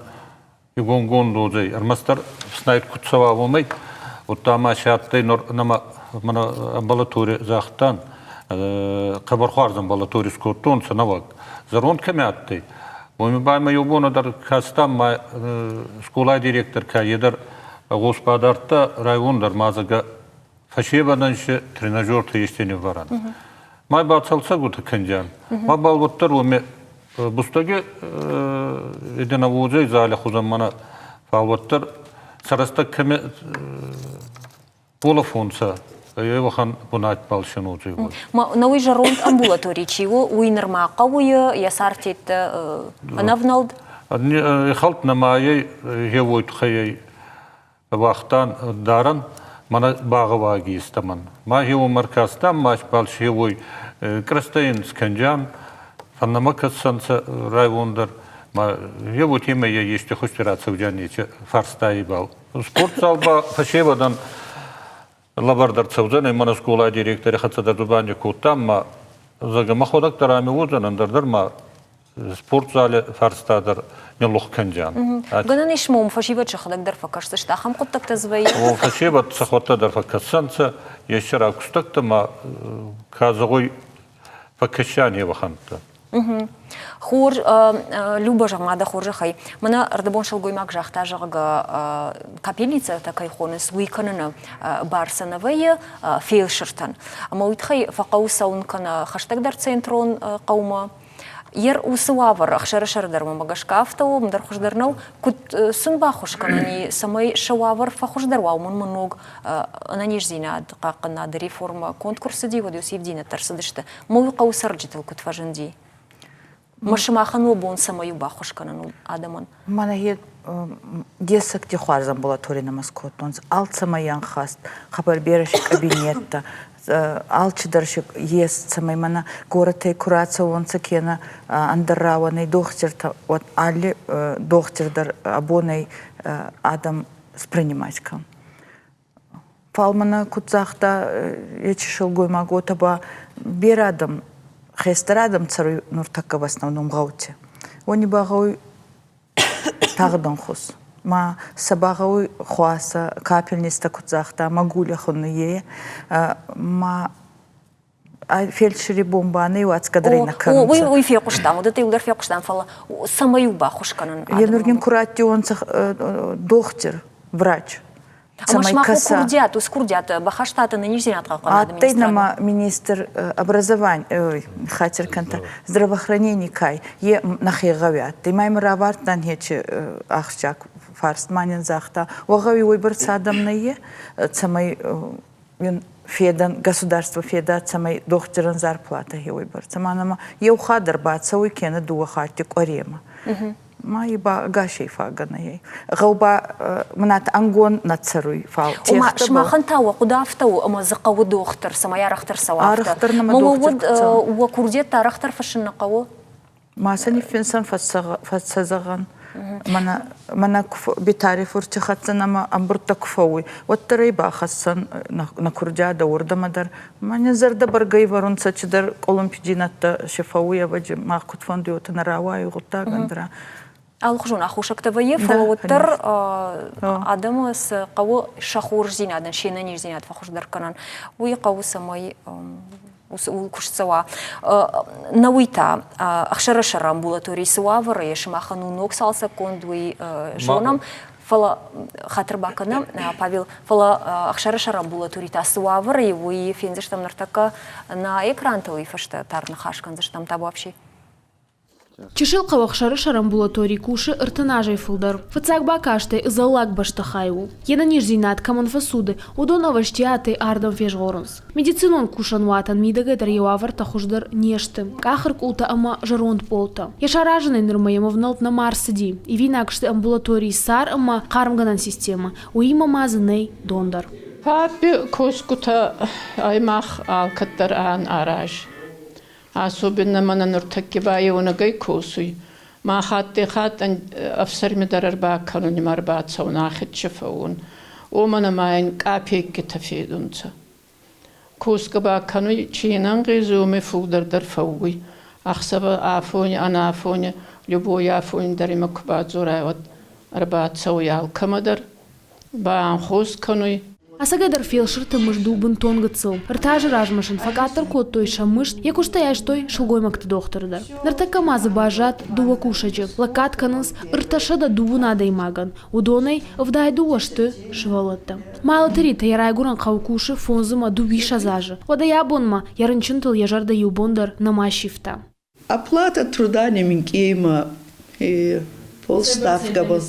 игонгонд уодзӕй ӕрмӕстдӕр ӕфснайд ку цӕуа, уомӕй. Удта ма си адтӕй нур нӕмӕ мӕнӕ амбулатори загътан, хъӕбӕр хуарз амбулатори скодтонцӕ нӕуӕг. Зӕронд кӕми адтӕй, уоми ба ма еу бонӕ дӕр кастан, ма скъолай директор ка, е дӕр гъос бадардта, район дӕр ма зӕгъгӕ фӕсевӕдӕн си тренажертӕ ести ниввӕрӕн. Ма бацалцӕгутӕ кӕндиан. Ма бал уӕддӕр уоми бустӕги единоводзӕй зали хузӕн мӕнӕ, фал уӕддӕр сӕ рӕстӕг кӕми уолӕфонцӕ, уӕхӕн бунатбӕл сӕнодзӕй. Науи зӕронд амбулатори чи у, уый нырма хъӕуы йӕ цардтеттӕ ӕнӕвнӕлд? Ихӕлд нӕмайӕй гъеуой туххӕй уагътан дарӕн, мӕнӕ багъӕуаги истӕмӕн. Ма гъеуомӕ ӕркастан, ма исбӕл сеуой кърӕстӕ ин скӕнджан, фӕннӕмӕ кӕссӕнцӕ район дӕр, ма гъе уотемӕй е ести хузти рацӕуджан ечи фарстайбӕл. Спортзал ба фӕсевӕдӕн лӕвӕрд ӕрцӕудзӕнӕй, мӕнӕ скъолай директори хӕццӕ дӕр дзубанди кодтам, ма зӕгъгӕ, мӕхуӕдӕг дӕр ами уодзӕнӕн, ӕндӕр дӕр ма. Спортзали фарста дӕр ниллух кӕндзиан. Гӕнӕн ис ма фӕсивӕд сӕхӕдӕг дӕр фӕкӕсдзысты, ахӕм хъуыддӕгтӕ дзы вӕййы? О, фӕсивӕд сӕхуӕдтӕ дӕр фӕкӕсдзӕнцӕ, есе ракустӕгтӕ ма ка зӕгъуй, фӕкӕсиан еуӕхӕнттӕ. Хорз, Люба, зӕгъ-ма дӕ хорзӕхӕй, мӕнӕ ӕрдӕбон сылгоймаг загъта, зӕгъгӕ, капельницӕтӕ кӕй хонынц, уый кӕныны бар сӕ нӕ вӕййы фелсыртӕн. Ӕмӕ уый тыххӕй фӕхъӕуы цӕуын кӕнӕ хӕстӕгдӕр центрон хъӕумӕ. Ер уыцы уавӕр ӕхсӕрысӕр дӕр мӕмӕ гӕсгӕ афтӕ у, ӕндӕр хуыздӕр нӕу. Куыд сын баххуыс кӕнӕн и, цӕмӕй сӕ уавӕр фӕхуыздӕр уа, уымӕн ма ног ӕнӕниздзинад хъахъхъӕнынады реформӕ конд куы рцыди, уӕд уыцы ивддзинӕдтӕ ӕрцыдысты. Мӕ уый хъӕуы цӕрджытыл куыд фӕзынди? Мӕ сымахӕн уӕ бон цӕмӕй у баххуыс кӕнын адӕмӕн? Мӕнӕ дессӕгти хуарз амбулатори нӕмӕ скодтонцӕ. Алцӕмӕй ӕнхӕст, хъӕбӕр берӕ си кабинеттӕ, алчидӕр си ес, цӕмӕй мӕнӕ горӕтӕй ку рацӕуонцӕ кенӕ ӕндӕр рауӕнӕй дохтиртӕ, уӕд алли дохтир дӕр абонӕй адӕм спринимать кӕн. Фал мӕнӕ куд загъта ечи силгоймаг, уотӕ ба берӕ адӕм, хестӕр адӕм цӕруй нуртӕккӕ в основном гъӕути. Уони ба гъӕуй тагъд ӕнхус. Ма сӕ багъӕуй хуасӕ, капельництӕ куд загъта, мӕгули хунуй е. Ма фельдшери бомбанӕй уацгӕ дӕр нӕ кӕнунцӕ. Уый фехъуыстам, уыдӕттӕ иуылдӕр фехъуыстам, фӕлӕ цӕмӕй-иу баххуыс кӕнын Е нургин ку раттиуонцӕ дохтир, врач, цӕмӕй кӕса. Курдиат, ус курдиат бахастат ӕнӕниздзинад хъахъхъӕнынады Адтӕй нӕмӕ министр образования, хатир кӕнтӕ, здравоохранения кай, е нӕхе гъӕуи адтӕй. Ма имӕ равардтан ечи ахсджиаг фарст, ма нин загъта, уӕ гъӕуи уойбӕрцӕ адӕм нӕййе, цӕмӕй федӕн государство феда, цӕмӕй дохтирӕн зарплата хеуойбӕрцӕ. Ма нӕмӕ еу хатт ӕрбацӕуй кенӕ дууӕ хатти къуӕремӕ. Ма и ба ӕгасӕй фагӕ нӕй. Гъӕу ба мӕнӕт ӕнгон нӕ цӕруй, фал Ома, сымахӕн та уӕ хъуыды афтӕ у, ӕмӕ дзы хъӕуы дохтыр, цӕмӕй арӕхдӕр цӕуа афтӕ. Арӕхдӕр нӕмӕ дохтыр уӕ курдиӕттӕ арӕхдӕр фыссын нӕ хъӕуы? Ма сӕ ниффинсӕн фӕццӕзӕгъӕн. Мӕнӕ, мӕнӕ Бетари фурти хӕццӕ нӕмӕ ӕмбурдтӕ ку фӕууй, уӕддӕр ӕй бахӕссӕн нӕ курдиадӕ уордӕмӕ дӕр. Мӕнӕ зӕрдӕ бӕргӕ ивӕрунцӕ чидӕр къулумпидзийнӕдтӕ си фӕууй, ӕвӕдзи, мах куд фӕндуй, уотӕ нӕ рауайуй гъуддаг ӕндӕра. Алыхуызон аххосӕгтӕ вӕййы, фӕлӕ уӕддӕр адӕмы цы хъӕуы сӕ хорздзинадӕн, се нӕниздзинад фӕхуыздӕр кӕнын, уый хъӕуы, цӕмӕй ууыл куыст цӕуа. Нӕ уый та ӕхсӕрӕсӕр амбулаторийы цы уавӕры ис, сымахӕн у ног цалцӕггонд, уый зонӕм. Фӕлӕ хатыр бакӕнӕм, Павел, фӕлӕ ӕхсӕрӕсӕр амбулатори та цы уавӕры, уый фендзыстӕм ныртӕккӕ нӕ экрантыл, уый фӕстӕ тар ныхас кӕндзыстӕм табуафси. Чысыл хъӕу Ӕхсӕрысӕр амбулатори кусы 30 азӕй фылдӕр. Фыццаг бакастӕй ӕдзӕллаг бӕстыхай у. Йе нӕниздзинад кӕмӕн фӕцуды, уыдон ӕвӕстиатӕй ардӕм фезгъорынц. Медицинон кусӕнуатӕн мидӕгӕй дӕр йӕ уавӕртӕ хуыздӕр не сты. Къахыр къултӕ ӕмӕ зӕронд пъолтӕ. Йӕ саразынӕй нырмӕ йӕм ӕвнӕлд нӕма ӕрцыди. Ивинаг сты амбулаторийы цар ӕмӕ хъармгӕнӕн системӕ, уыимӕ ма дзы нӕй дон дӕр. Папи косгутӕ ӕй мах алкӕддӕр ан арӕзт. Особенно мӕнӕ нуртӕкки ба еунӕгӕй косуй. Ма хаттӕй-хатт ӕфсӕрми дӕр ӕрбакӕнун ма ӕрбацӕун, ахидчи фӕуун. Уомӕн ӕма ин къапеккитӕ федунцӕ. Косгӕ ба кӕнуй, чи ин ӕнгъезуй, уоми фулдӕр дӕр фӕууй. Ӕхсӕвӕ афони, ӕнафони, любой афони дӕр имӕ ку бадзорай, уӕд ӕрбацӕуй алкӕмӕ дӕр. Баанхос кӕнуй. Ӕцӕгӕйдӕр фелсырты мызд у бынтон гыццыл. Ӕртӕ азы размӕ сын фӕкъаддӕр кодтой сӕ мызд, йӕ куыстӕй айстой сылгоймӕгты дохтыры дӕр. Ныртӕккӕ ма дзы баззад дыууӕ кусӕджы. Лӕггад кӕнынц 330 адӕймагӕн, уыдонӕй 72 сты сывӕллӕттӕ. Малаты Ритӕ йӕ райгуырӕн хъӕуы кусы фондз ӕмӕ дыууиссӕдз азы. Уӕдӕ йӕ абонмӕ йӕ рынчынтыл йӕ зӕрдӕ иу бон дӕр нӕма сивта. Оплата труда не минкъиймӕ полставка был.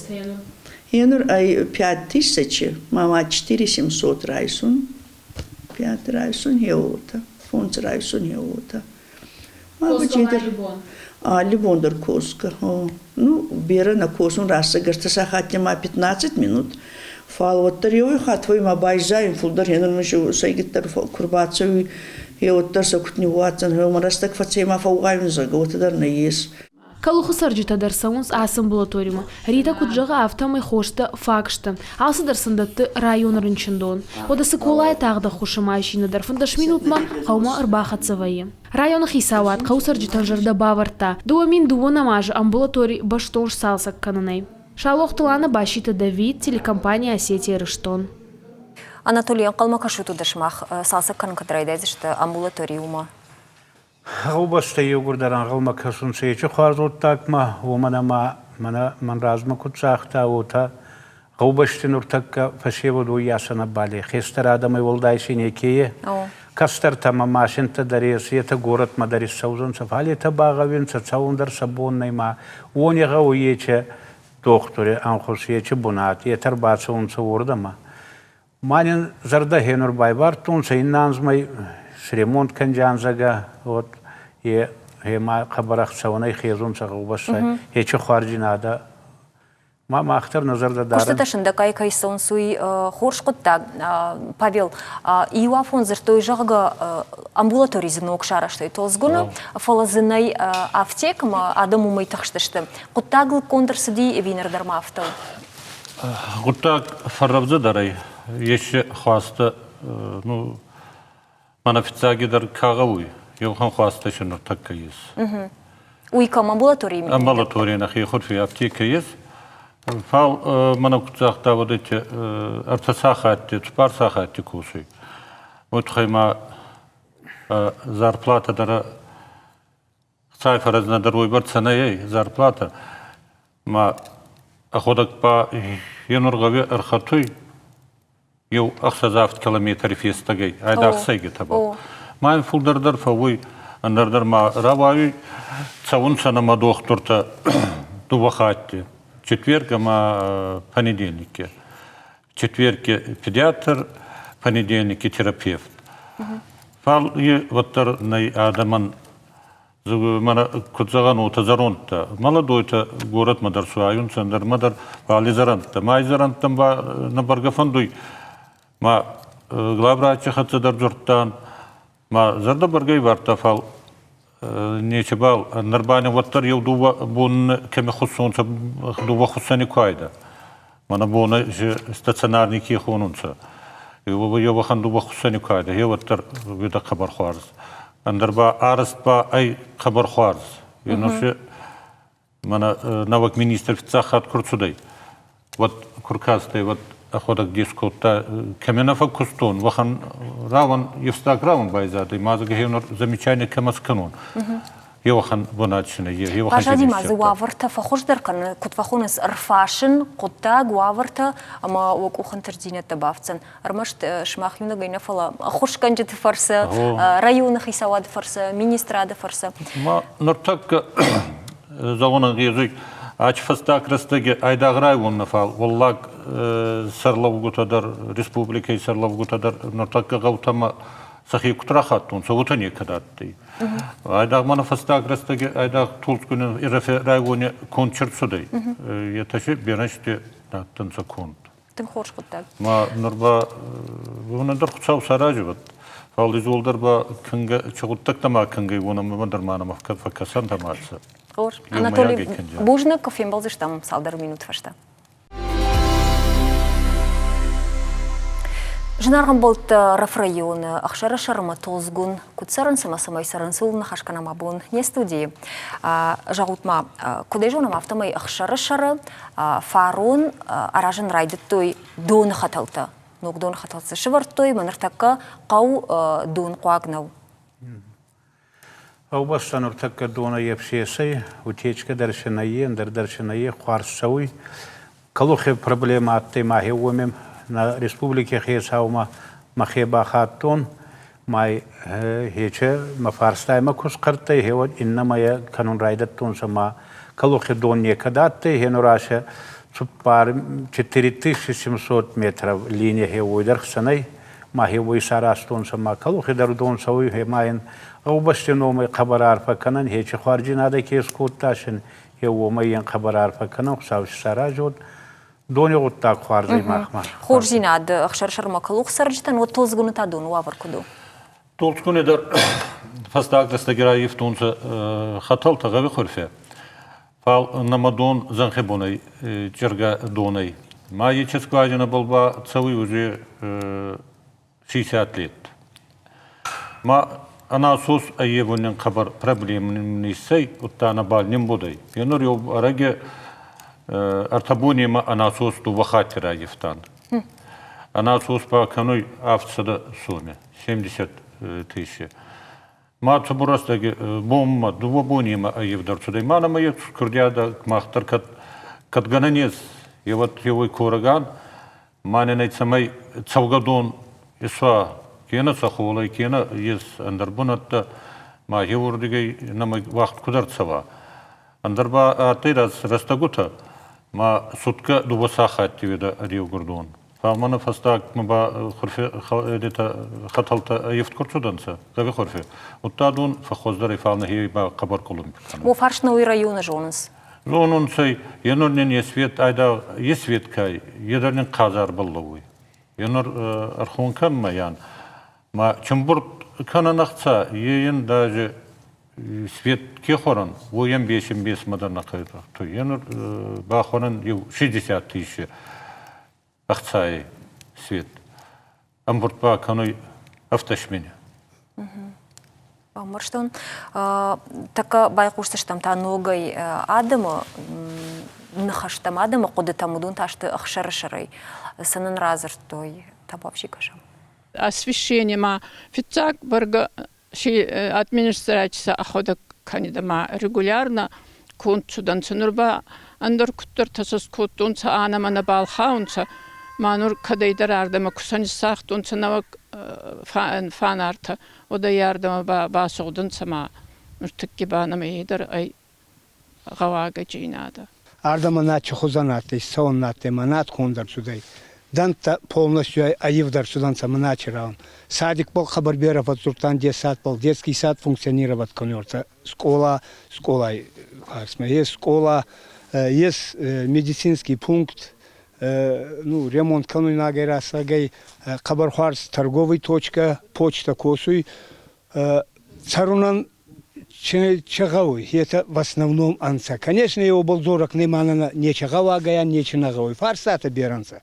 Енур ай 5000, мама 4700 райсун, пять райсун хеуота, фондз райсун хеуота. Алли бон дӕр косгӕ. Ну, берӕ нӕ косун рӕстӕг сахатти ма 15 минут. Фал уӕддӕр еуей хатт ма байзайун фулдӕр хенун сӕйгиддӕр ку рбацӕуй, е уӕддӕр сӕ куд ниууадздзӕн, гъема рӕстӕг фӕцӕй ма фӕууайун, зӕгъгӕ, уотӕ дӕр нӕййес. Кӕлухы цӕрджытӕ дӕр цӕуынц ацы амбулаторимӕ. Ритӕ куыд зӕгъы, афтӕмӕй хостӕ фаг сты. Алцыдӕр сын дӕтты районы рынчындон. Уӕдӕ Цыколайы тагъд ӕххуысы машинӕ дӕр 15 минутмӕ хъӕумӕ ӕрбахӕццӕ вӕййы. Районы хицауад хъӕуы цӕрджытӕн зӕрдӕ бавӕрдта, 2002 азы амбулатори бӕстон сцалцӕг кӕнынӕй. Саулохты Лана, Баситы Давид, телекомпания «Осетия Ирыстон». Анатолий, ӕнхъӕлмӕ кӕсут уыд сымах цалцӕг кӕнын кӕд райдайдзысты амбулаторийы уымӕ? Гъӕубӕстӕ еугурдӕр ӕнгъӕлмӕ кӕсунцӕ ечи хуарз гъуддагмӕ, уомӕн ӕма мӕнӕ мӕн размӕ куд загъта, уотӕ гъӕубӕсти нуртӕккӕ фӕсевӕд уоййасӕ нӕбал ӕй. Хестӕр адӕмӕй уӕлдай си неке е. Кӕстӕртӕмӕ машинтӕ дӕр ес, етӕ горӕтмӕ дӕр иссӕудзӕнцӕ, фал етӕ багъӕуинцӕ, цӕун дӕр сӕ бон нӕй ма уони гъӕуй ече дохтури ӕнхус, ечи бунат, етӕ ӕрбацӕунцӕ уордӕмӕ. Ма нин зӕрдӕ хенур байвардтонцӕ, иннӕ анзмӕ сремонт кӕнджан, зӕгъгӕ, вот е ма хъӕбӕр ӕхцӕуӕнӕй хезунцӕ гъӕубӕстӕ, ечи хуарздзийнадӕ ма мах дӕр нӕ зӕрдӕ дарӕн. Куыстытӕ сындӕггай кӕй цӕуынц, уый хорз хъуыддаг. Павел, иу афон дзырдтой, зӕгъгӕ, амбулатори дзы ног сарӕзтой Толдзгуны, фӕлӕ дзы нӕй афтек ӕмӕ адӕм уымӕй тыхстысты. Хъуыддаг лыггонд ӕрцыди ӕви ныр дӕр ма афтӕ у? Гъуддаг фӕррӕвдзӕдӕр ӕй. Есе хуастӕ, ну, мӕнӕ фиццагидӕр ка гъӕуй, еуӕхӕн хуастӕ си нуртӕккӕ ес. Уый кӕм амбулаторийы? Амбулаторийы нӕхи хурфи аптекӕ ес. Фал мӕнӕ куд загъта, уӕд ӕртӕ сахатти, цуппар сахатти косуй. Уой туххӕй ма зарплатӕ дӕр Цай фӕрӕзнӕ дӕр уойбӕрцӕ нӕ ӕй зарплатӕ. Ма ӕхуӕдӕг ба е нур гъӕуи ӕрхӕтуй еу ӕхсӕз-авд километри фестӕгӕй, айдагъ сӕйгитӕбӕл. Ма ин фулдӕр дӕр фӕууй, ӕндӕр дӕр ма рауайуй, цӕунцӕ нӕмӕ дохтуртӕ дууӕ хатти, четверг ӕма понедельникки. Четверги педиатр, понедельники терапевт. Фал е уӕддӕр нӕй адӕмӕн мӕнӕ куд зӕгъӕн, уотӕ зӕрондтӕ. Молодойтӕ горӕтмӕ дӕр суайунцӕ, ӕндӕрмӕ дӕр, фал и зӕрӕндтӕ. Ма и зӕрӕндтӕн ба нӕ бӕргӕ фӕндуй. Ма главврачи хӕццӕ дӕр дзурдтан, Ма зӕрдӕ бӕргӕ ивардта, фал нечебал нур ба уӕддӕр еу дууӕ бон кӕми хуссонцӕ, дууӕ хуссӕни ку айдӕ. Мӕнӕ бонӕ стационарный ке хонунцӕ. Еу уӕхӕн дууӕ хуссӕни ку айдӕ, е уӕддӕр уидӕ хъӕбӕр хуарз. Ӕндӕр ба арӕзт ба ӕй хъӕбӕр хуарз. Е Мӕнӕ нӕуӕг министр фиццаг хатт ку рцудӕй, уӕд ку ркастӕй, уӕд ӕхуӕдӕг дес кодта, кӕми нӕ фӕккустон, уӕхӕн рауӕн, ефстаг рауӕн байзадӕй, ма зӕгъ, замечание кӕмӕ скӕнон. Е уӕхӕн бунат си нӕййе, е уӕхӕн Баззади ма дзы уавӕртӕ фӕхуыздӕр кӕнын, куыд фӕхонынц, ӕрфасын, хъуыддаг, уавӕртӕ ӕмӕ уӕ къухы ӕнтыстдзинӕдтӕ бафтдзӕн. Ӕрмӕст сымах иунӕгӕй нӕ, фӕлӕ ӕххуысгӕнджыты фӕрцы, районы хицауады фӕрцы, министрады фӕрцы. Ма ныртӕккӕ зӕгъун ӕнгъезуй, ачи фӕстаг рӕстӕги айдагъ район нӕ, фал уӕллаг сӕрлӕугутӕ дӕр, республикӕй сӕрлӕугутӕ дӕр нуртӕккӕ гъӕутӕмӕ сӕхе куд рахаттонцӕ, уотӕ некӕд адтӕй. Айдагъ мӕнӕ фӕстаг рӕстӕги айдагъ Толдзгуни райони конд чи рцудӕй, етӕ си берӕ адтӕнцӕ конд. Тынг хорз хъуыддаг. Ма нур ба уонӕн дӕр Хуцау сарази фал изолдӕр ба кӕнгӕ чи гъуддӕгтӕ ма кӕнгӕй уонӕмӕ дӕр ма нӕмӕ фӕкӕсӕнтӕ ма ӕрцӕ. Хорз. Анатолий, бузныг, фембӕлдзыстӕм цалдӕр минут фӕстӕ. Зынаргъ ӕмбӕлттӕ Рафрайоны ӕхсӕрысӕрмӕ Толдзгун куыд цӕрынц ӕмӕ цӕмӕй цӕрынц, ууыл ныхас кӕнӕм абон не студийы. Зӕгъут-ма, куыд ӕй зонӕм, афтӕмӕй ӕхсӕрысӕры фарон аразын райдыдтой доны хӕтӕлтӕ. Ног доны хӕтӕлтӕ сӕвӕрдтой, ӕмӕ ныртӕккӕ хъӕу донхъуаг нӕу. Гъӕубӕстӕ нуртӕккӕ донӕй ӕфсесӕй, утечкӕ дӕр си нӕййе, ӕндӕр дӕр си нӕййе, хуарз цӕуй. Калухи проблемӕ адтӕй мӕхе уоми нӕ республики хецаумӕ мӕхе бахаттон, ма хече мӕ фарстаймӕ ку схъӕрттӕй, гъеуӕд иннӕмӕ кӕнун райдӕдтонцӕ ма Калухи дон некӕд адтӕй, гъенур цуппар 4700 метров линия хе уой дӕр хсӕнӕй, ма хе уой исаразтонцӕ ма Калухи дӕр дон цӕуй, гъе ма ин гъӕубӕсти номӕй хъӕбӕр арфӕ кӕнӕн, хечи хуарздзийнадӕ ке искодта син, хе уомӕй ин хъӕбӕр арфӕ кӕнӕн, Хуцау си саразӕд. Дони гъуддаг хуарз ӕй махмӕ. Хорздзинад ӕхсӕрсӕрмӕ Калух цӕрджытӕн уӕд Толдзгуны та доны уавӕр куыд у? Толдзгуни дӕр фӕстаг рӕстӕги раййивтонцӕ хӕтӕлтӕ гъӕуи хурфе. Фал нӕмӕ дон зӕнхи бунӕй чъиргӕ донӕй. Ма ечи скважинӕбӕл ба цӕуй уже 60 лет. Ма ӕнасос ӕййевунӕн хъӕбӕр проблем иссӕй, удта нӕбал нимбудӕй. Енур еу ӕрӕги ӕртӕ бонемӕ ӕнасос дууӕ хатти раййивтан. Ӕнасос ба кӕнуй 700 соми, 70 тысячи. Ма цубур рӕстӕги бонмӕ, дууӕ бонемӕ ӕййевд ӕрцудӕй. Ма нӕмӕ ес курдиадӕ мах дӕр кӕд, кӕд гӕнӕн ес, еуӕд еуей корӕган, ма нин ӕй цӕмӕй цӕугӕдон исуа кенӕ цӕхолӕй, кенӕ ес ӕндӕр бунӕттӕ, ма еуӕрдигӕй нӕмӕ уагъд куд ӕрцӕуа. Ӕндӕр ба адтӕй рӕстӕгутӕ, ма суткӕ дууӕ сахатти уидӕ ӕреугурдон. Фал мӕнӕ фӕстагмӕ ба хурфи хӕтӕлтӕ ӕййивд ку рцудӕнцӕ, гъӕуи хурфи, удта дон фӕххуӕздӕр ӕй, фал нӕхе ба хъӕбӕр къулумпи кӕнуй. Во фарст науи райони зонунц? Зонунцӕ, е нур нин есвет айдагъ есвет кай, е дӕр нин хъазарбӕл лӕууй. Е нур ӕрхун кӕммӕ ян. Ма чумбурд кӕнӕн ӕхца, е ин даже свет ке хорӕн, уой ӕмбес-ӕмбесмӕ дӕр нӕ хъӕртуй. Е нур бахонӕн еу 60 тысячи ӕхцайи свет. Ӕмбурд ба кӕнуй ӕфтӕсмини. Бамбӕрстон. Тӕккӕ байхъусдзыстӕм та ногӕй адӕмы ныхӕстӕм, адӕмы хъуыдытӕм, уыдон та сты ӕхсӕрысӕрӕй. Цы нын радзырдтой, табуафси кӕсӕм. Освещение ма фиццаг бӕргӕ си администраци ӕхуӕдӕг кӕнидӕ ма регулярно конд цудӕнцӕ. Нур ба ӕндӕр куддӕртӕ сӕ скодтонцӕ, анӕмӕ нӕбал хаунцӕ. Ма нур кӕдӕйдӕр ардӕмӕ ку сӕ ниссагътонцӕ нӕуӕг фанартӕ, уӕд ӕй ардӕмӕ ба басугъдӕнцӕ ма нуртӕкки ба нӕмӕ е дӕр ӕй гъӕуагӕджийнадӕ. Ардӕмӕ над чи хузӕн адтӕй, цӕуӕн адтӕй ма над конд ӕрцудӕй. Дӕнттӕ полностью ӕййивд ӕрцудӕнцӕ ма начи раун. Садикбӕл хъӕбӕр берӕ фӕдздзурдтан детсадбӕл. Детский сад функционировать кӕнуй Скъола, скъолай фарсмӕ ес скъола, ес медицинский пункт, ну, ремонт кӕнуйнагӕй рӕсӕгӕй хъӕбӕр хуарз торговый точка, почта косуй. Цӕрунӕн че гъӕуй, это в основном ӕнцӕ. Конечно, еубол дзорӕг неманӕ нечи гъӕуагӕ, нечи нӕ гъӕуй. Фарстатӕ берӕ нцӕ.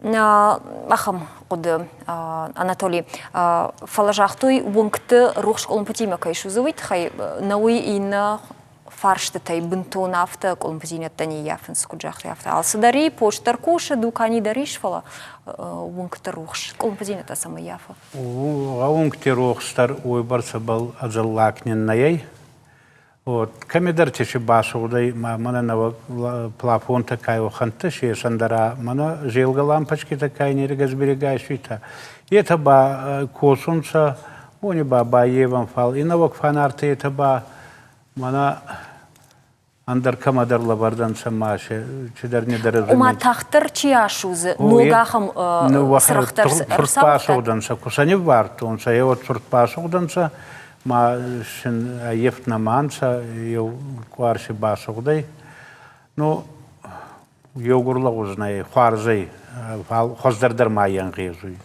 Ахӕм хъуыды, Анатолий. Фӕлӕ загътой, уынгты рухс къуылымпытимӕ кӕй судзы, уый тыххӕй нӕ уый иннӕ фарстытӕй бынтон афтӕ къуылымпыдзинӕдтӕ не ййафынц, куыд загътой, афтӕ. Алцыдӕр и, пост дӕр кусы, дукани дӕр ис, фӕлӕ уынгты рухс къуылымпыдзинӕдтӕ цӕмӕ ййафы? Гъӕунгти рохс дӕр уойбӕрцӕбӕл ӕдзӕллаг нӕй. Вот кӕмидӕрти си басугъдӕй ма мӕнӕ нӕуӕг плафонтӕ кай уӕхӕнттӕ си ес, ӕндӕра мӕнӕ зелгӕ лампочкитӕ кай нерӕгӕ сберегайсуйтӕ. Етӕ ба косунцӕ, уони ба баййевӕн, фал и нӕуӕг фанартӕ етӕ ба мӕнӕ ӕндӕр кӕмӕдӕр лӕвӕрдӕнцӕ ма се чидӕр недоразумение. Ома тагъддӕр чи асудзы, ног ахӕм цырӕгътӕ цурт басугъдӕнцӕ, ку сӕ ниввардтонцӕ, еуӕд цурт басугъдӕнцӕ, ма син ӕййивт нӕма нцӕ, еу къуар си басугъдӕй. Ну, еугур лӕгъуз нӕй, хуарз ӕй, фал хуӕздӕр дӕр ма ӕнгъезуй.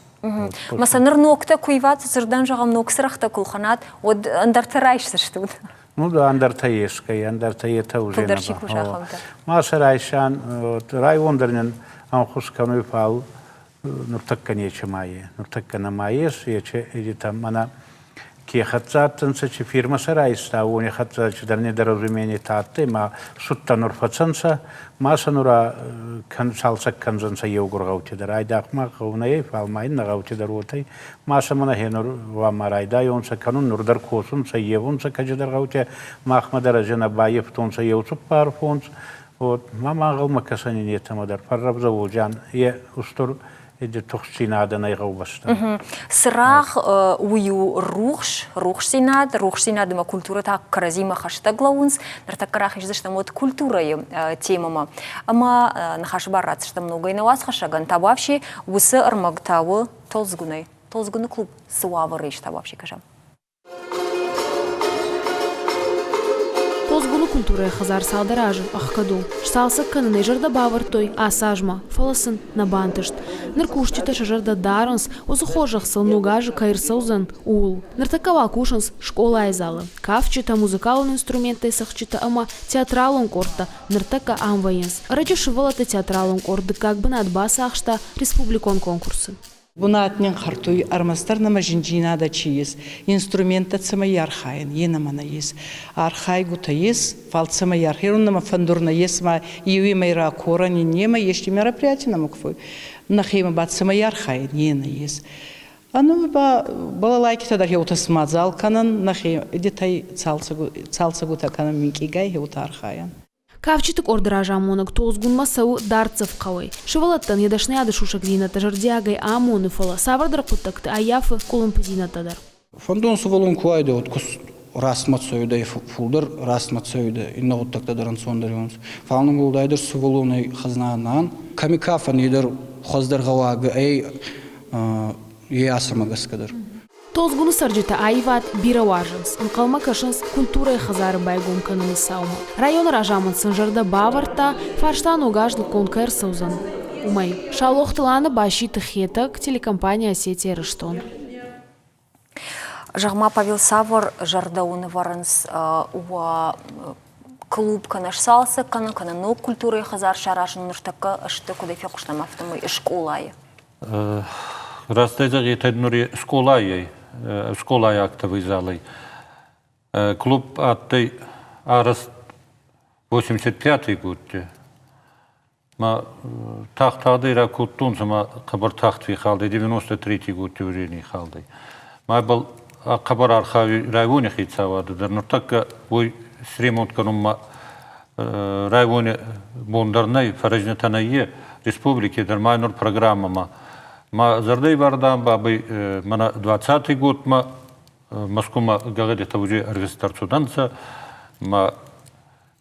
Ма сӕ ныр ногтӕ куы иват, дзырдӕн зӕгъӕм, ног цырӕгътӕ куы лхӕнат, уӕд ӕндӕртӕ райсдзыстут? Ну да, ӕндӕртӕ ескӕй, ӕндӕртӕ етӕ уже Фылдӕр чи куса, ахӕмтӕ. Ма сӕ райсан, район дӕр нин ӕнхус кӕнуй, фал нуртӕккӕ нечи ма е. Нуртӕккӕ нӕма ес, ечи эдитӕ мӕнӕ ке хӕццӕ адтӕнцӕ, чи фирмӕ сӕ райста, уони хӕццӕ чидӕр недоразумение адтӕй, ма судтӕ нур фӕцӕнцӕ, ма сӕ нура цалцӕг кӕндзӕнцӕ еугур гъӕути дӕр. Айдагъ ма гъӕу нӕй, фал ма иннӕ гъӕути дӕр уотӕй. Ма сӕ мӕнӕ хе нур ма райдайонцӕ кӕнун, нур дӕр косунцӕ, евунцӕ кӕдидӕр гъӕутӕ, махмӕ дӕр ӕзӕнӕ баййафтонцӕ еу цуппар фондз. Вот, ма ма ӕнгъӕлмӕ кӕсӕни нетӕмӕ дӕр фӕррӕвдзӕ уодзиан. Е устур тухстдзийнадӕ нӕй гъӕубӕстӕн. Цырагъ уый у рухс, рухсдзинад, рухсдзинад ӕмӕ культурӕ та кӕрӕдзимӕ хӕстӕг лӕууынц. Ныртӕккӕ рахиздзыстӕм уӕд культурӕйы темӕмӕ. Ӕмӕ ныхасы бар ратдзыстӕм ногӕй нӕ уацхӕссӕгӕн Табуафси уыцы ӕрмӕг та у Толдзгуынӕй. Толдзгуыны клуб цы уавӕры ис Табуафси кӕсӕм. Толдзгуны культурӕйы хӕдзар цалдӕр азы ӕхгӕд у. Сцалцӕг кӕнынӕй зӕрдӕ бавӕрдтой ацы азмӕ, фӕлӕ сын нӕ бантыст. Ныр кусджытӕ сӕ зӕрдӕ дарынц, уыцы хорзӕх сыл ног азы кӕй ӕрцӕудзӕн, ууыл. Ныртӕккӕ уал кусынц скъолайы залы. Кафджытӕ, музыкалон инструменттӕй цӕгъдджытӕ ӕмӕ театралон къордтӕ ныртӕккӕ ам вӕййынц. Ӕрӕджы сывӕллӕтты театралон къорд дыккаг бынат бацахста республикон конкурсы. Бунат нин хъӕртуй, ӕрмӕстдӕр нӕмӕ зиндзийнадӕ чи ес, инструменттӕ цӕмӕй архайӕн, е нӕмӕ нӕййес. Архайгутӕ ес, фал цӕмӕй архайун нӕмӕ фӕндур нӕййес ма еуемӕй ракорӕн, иннемӕй ести мероприятие нӕмӕ ку фӕууй, нӕхемӕ ба цӕмӕй архайӕн, е нӕййес. Ӕнӕуи ба балалайкитӕ дӕр еутӕ мадзал кӕнӕн, нӕхе едетӕй цалцӕгутӕ кӕнӕн минкъийгай еутӕ архайӕн. Кафджыты къорды разамонӕг Толдзгунмӕ цӕуы дӕрддзӕф хъӕуӕй. Сывӕллӕттӕн йӕ дӕсныйады сусӕгдзинӕдтӕ зӕрдиагӕй амоны, фӕлӕ цавӕрдӕр хъуыддӕгты ӕййафы къуылымпыдзинӕдтӕ дӕр. Фӕндон сывӕллон ку уайдӕ, уӕд куст рӕстмӕ цӕуидӕ, фулдӕр рӕстмӕ цӕуидӕ, иннӕ гъуддӕгтӕ дӕр ӕнцондӕр уонцӕ. Фал нур уӕлдайдӕр сувӕллонӕй хӕзна нӕ кӕми кафӕн, е дӕр хуӕздӕр гъӕуагӕ ӕй, е асӕмӕ гӕсгӕ дӕр. Толдзгуны цӕрджытӕ аивад бирӕ уарзынц, ӕнхъӕлмӕ кӕсынц культурӕйы хӕдзары байгом кӕныны цаумӕ. Районы разамынд сын зӕрдӕ бавӕрдта, фарста ног аз лыггонд кӕй ӕрцӕудзӕн, уымӕй. Саулохты Лана Баситы Хетӕг, телекомпания «Осетия Ирыстон». Зӕгъ-ма, Павел, цавӕр зӕрдӕ уын ӕвӕрынц уӕ клуб кӕнӕ сцалцӕг кӕнын, кӕнӕ ног культурӕйы хӕдзар саразын ныртӕккӕ сты, куыдӕй фехъуыстам, афтӕмӕй скъолайы? Растӕй зӕгъетӕ нури скъолайӕй, скъолай актовый залӕй. Клуб адтӕй арӕзт 85-й годти. Ма тагъд-тагъдӕй ракодтонцӕ ма хъӕбӕр тагъд фехалдӕй, 93-й годти уже нихалдӕй. Ма ибӕл хъӕбӕр архайуй райони хецауадӕ дӕр. Нуртӕккӕ уой сремонт кӕнунмӕ райони бон дӕр нӕй, фӕрӕзнитӕ нӕййе республики дӕр ма нур программӕмӕ. Ма зӕрдӕй бардам бабӕй мӕнӕ 20-й годмӕ Москвамӕ гӕгъӕдитӕ уже ӕрвист ӕрцудӕнцӕ. Ма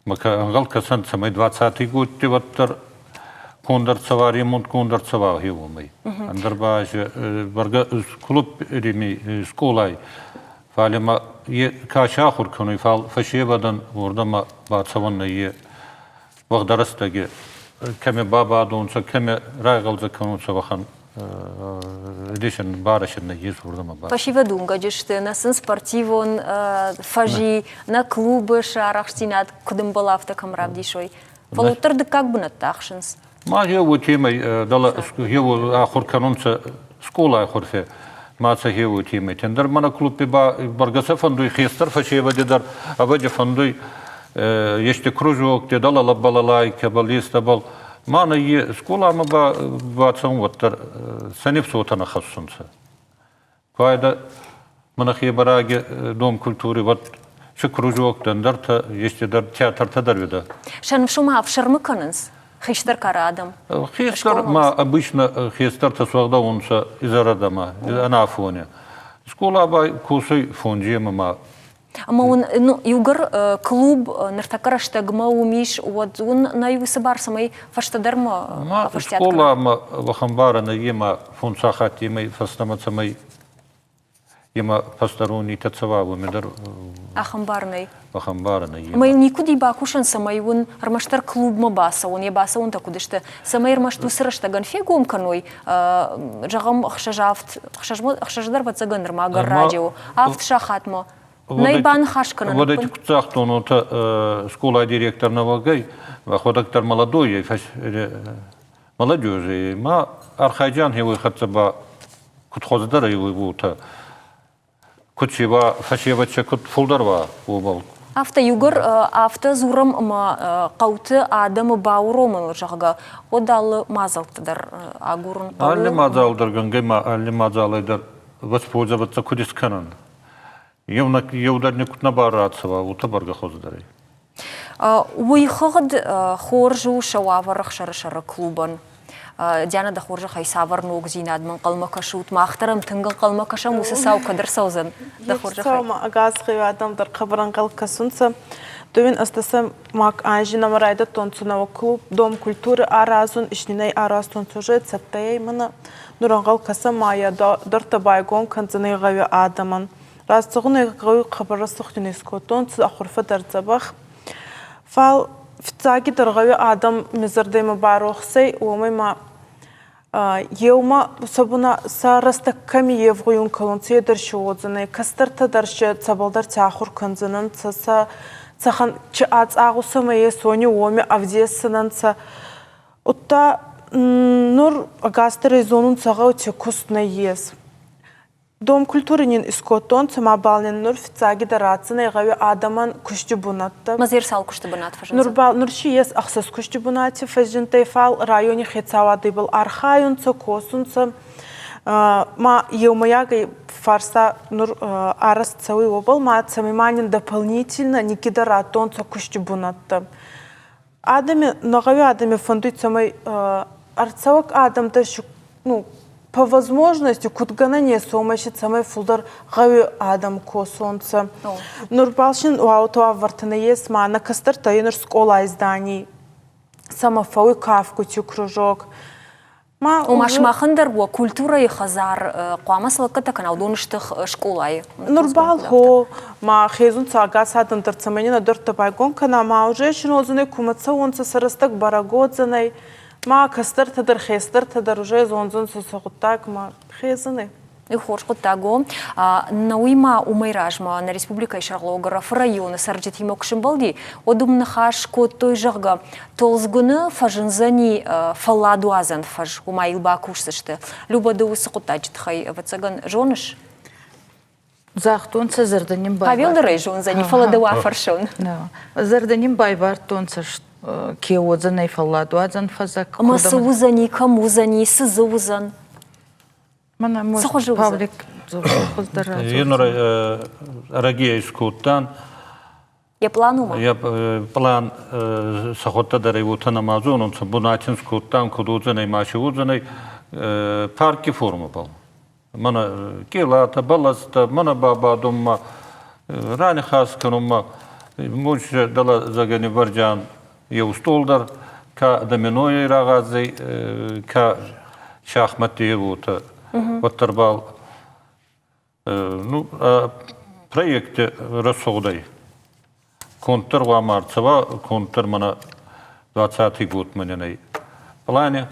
ма ӕнгъӕл кӕсӕн, цӕмӕй 20-й годти уӕддӕр конд ӕрцӕуа, ремонт конд ӕрцӕуа гъе уомӕй. Ӕндӕр ба бӕргӕ клуб реми скъолай фале ма е ка сахур кӕнуй, фал фӕсевӕдӕн уордӕмӕ бацӕуӕн нӕййе уӕгъдӕ рӕстӕги кӕми бабадунцӕ, кӕми райгъӕлдзӕг кӕнунцӕ, уӕхӕн десен барӕсен нӕййес уордӕмӕ ба. Фӕсивӕд уынгӕджы сты, нӕ сын спортивон фӕзи, нӕ клубы сӕ арӕхстдзинад куыд ӕмбӕлы, афтӕ кӕм равдисой. Фӕлӕ уӕддӕр дыккаг бынӕттӕ ахсынц. Ма гъе уотемӕй дӕлӕ гъе ахур кӕнунцӕ скъолай хурфе ма сӕ гъе уотемӕй. Ӕндӕр мӕнӕ клубби ба бӕргӕ сӕ фӕндуй хестӕр фӕсевӕди дӕр, ӕвӕдзи фӕндуй ести кружокте, дӕлӕ балалайкӕбӕл, естӕбӕл. Ма нӕ е скъоламӕ ба бацӕун уӕддӕр сӕ нифс уотӕ нӕ хӕссунцӕ. Куайдӕ мӕнӕ хебӕраги дом культури уӕд цы кружоктӕ, ӕндӕртӕ, ести дӕр театртӕ дӕр уидӕ. Сӕ ныфс ма ӕфсӕрмы кӕнынц хистӕр кары адӕм? Хестӕр ма обычно хестӕртӕ суӕгъдӕ унцӕ изӕрӕдӕмӕ, ӕнафоне. Скъола ба косуй фонджемӕ ма Ӕмӕ уын ну, иугӕр клуб ныртӕккӕ рӕстӕгмӕ уым ис, уӕд уын нӕй уыцы бар, цӕмӕй фӕстӕдӕрмӕ афӕстиат кӕнат? Скъоламӕ уӕхӕн нӕ ема фонд сахаттемӕй фӕстӕмӕ цӕмӕй ема фӕстӕронитӕ цӕуа, уоми дӕр Ахӕм бар нӕй. Ахӕм бар нӕй. Ӕмӕ йын никуыд бакусӕн, цӕмӕй уын ӕрмӕстдӕр клубмӕ бацӕуын, йӕ бацӕуӕнтӕ куыд сты, цӕмӕй ӕрмӕст уыцы рӕстӕгӕн фегом кӕной, зӕгъӕм, ӕхсӕз-авд, ӕхсӕз дӕр ӕвӕццӕгӕн нырма ӕгӕр радио, авд сахатмӕ. Нӕй баныхас кӕнӕн. Вот эти куд загътон, вот школа директор нӕуӕгӕй, ӕхуӕдӕг дӕр молодой, молодежи, ма архайджан хеуой хӕццӕ ба куд хуӕздӕр ӕй, уотӕ куд сева фӕсевӕд сӕ куд фулдӕр уа, уобӕл. Афтӕ иугӕр афтӕ дзурӕм ӕмӕ хъӕуты адӕмы бауромын, зӕгъгӕ, уӕд алы мадзӕлтты дӕр агурын хъӕуы. Алли мадзал дӕр гӕнгӕй ма алли мадзалӕй дӕр воспользоваться куд искӕнӕн? Еунӕг еу дӕр некуд нӕ бар рацӕуа, уотӕ бӕргӕ хуӕздӕр ӕй. Уый хыгъд хорз у сӕ уавӕр ӕхсӕрысӕры клубӕн. Диана, дӕ хорзӕхӕй, цавӕр ногдзинадмӕ ӕнхъӕлмӕ кӕсут? Мах дӕр ӕм тынг ӕнхъӕлмӕ кӕсӕм, уыцы цау кӕд ӕрцӕудзӕн? Дӕ хорзӕхӕй. Ӕгас гъеуи адӕм дӕр хъӕбӕр ӕнхъӕл кӕсунцӕ. Дууин ӕстдӕсӕм мак анзи нӕмӕ райдӕдтонцӕ нӕуӕг клуб Дом культуры аразун, иснинӕй аразтонцӕ уже цӕттӕй мӕнӕ. Нур ӕнгъӕл кӕсӕн ма е дортӕ байгон кӕндзӕнӕй гъӕуи адӕмӕн. Раст зӕгъун ӕй гъӕуй хъӕбӕр рӕсугъд ин искодтонцӕ, ӕ хурфӕ дӕр дзӕбӕх. Фал фиццагидӕр гъӕуи адӕм ме зӕрдемӕ барохсӕй, уомӕй ма еума сӕ буна сӕ рӕстӕг кӕми евгъуйун кӕнунцӕ, е дӕр си уодзӕнӕй. Кӕстӕртӕ дӕр си цӕбӕлдӕрти ахур кӕндзӕнӕнцӕ, сӕ цӕхӕн чи ацъагъусӕмӕ ес, уони уоми ӕвдесдзӕнӕнцӕ. Удта нур ӕгасдӕрӕй зонунцӕ гъӕути куст нӕййес. Дом культуры нин искодтонцӕ ма бал нин нур фиццагидӕр ратдзӕнӕй гъӕуи адӕмӕн кусти бунӕттӕ. Мазер цал кусти бунат фӕззиндзӕн? Нур бал нур си ес ӕхсӕз кусти бунати фӕззиндтӕй, фал райони хецауадӕбӕл архайунцӕ, косунцӕ. Ма еумӕйагӕй фарста нур арӕзт цӕуй уобӕл, ма цӕмӕй ма нин дополнительно никкидӕр раттонцӕ кусти бунӕттӕ. Адӕми, нӕ гъӕуи адӕми фӕндуй, цӕмӕй ӕрцӕуӕг адӕмтӕ ну, по возможности, куд гӕнӕн ес, уомӕй си цӕмӕй фулдӕр гъӕуи адӕм косонцӕ. Нур бал син уаутӕ уавӕртӕ нӕййес, ма нӕ кӕстӕртӕ нур скъолай зданий сӕмӕ фӕууй кафгути кружок. Ома сымахӕн дӕр уӕ культурӕйы хӕдзар хъуамӕ цы лӕггӕдтӕ кӕна, уыдон сты скъолайы. Нур бал хо ма хезунцӕ ӕгас адӕм дӕр цӕмӕй нӕ дӕрдтӕ байгон кӕна, ма уже шинодзӕнӕй кумӕ цӕуонцӕ, сӕ рӕстӕг бӕрӕг уодзӕнӕй. Ма кӕстӕртӕ дӕр, хестӕртӕ дӕр уже зондзӕнцӕ сӕ гъуддаг, ма хезӕнӕй. Хорз хъуыддаг у. Науимӕ уымӕй размӕ нӕ республикӕйы сӕргълӕууӕг Ӕрӕфы районы цӕрджытимӕ куы сӕмбӕлди, уӕд уым ныхас кодтой, зӕгъгӕ, Толдзгуыны фӕзындзӕни фӕлладуадзӕн фӕз, уымӕ йыл бакусдзысты. Любӕ, ды уыцы хъуыддаджы тыххӕй, ӕвӕццӕгӕн, зоныс? Загътонцӕ зӕрдӕ нин Павел дӕр ӕй зондзӕни, фӕлӕ дӕу афӕрсон. Зӕрдӕ нин байвардтонцӕ, ке уодзӕнӕй фӕлладуадзӕн фӕзӕ. Ӕмӕ цы уыдзӕни, кӕм уыдзӕни, цы дзы уыдзӕн? Цы хуызы уыдзӕн? Енур ӕрӕги искодтан. Йӕ план уымӕ? Йӕ план сӕхуӕдтӕ дӕр ӕй уотӕ нӕма зонунцӕ. Бунатин скодтан, куд уодзӕнӕй, ма си уодзӕнӕй парки формӕбӕл. Мӕнӕ къелатӕ, бӕлӕстӕ, мӕнӕ бабадунмӕ, ранихас кӕнунмӕ, муч дӕлӕ зӕгӕни бӕрджан еу стъол дӕр, ка доминойӕй рагъазӕй, ка шахматти уотӕ. Уӕддӕр бал ну, проекти рӕсугъдӕй. Конддӕр гъуама ӕрцӕуа, конддӕр мӕнӕ 20 год мӕнӕ нӕй плане.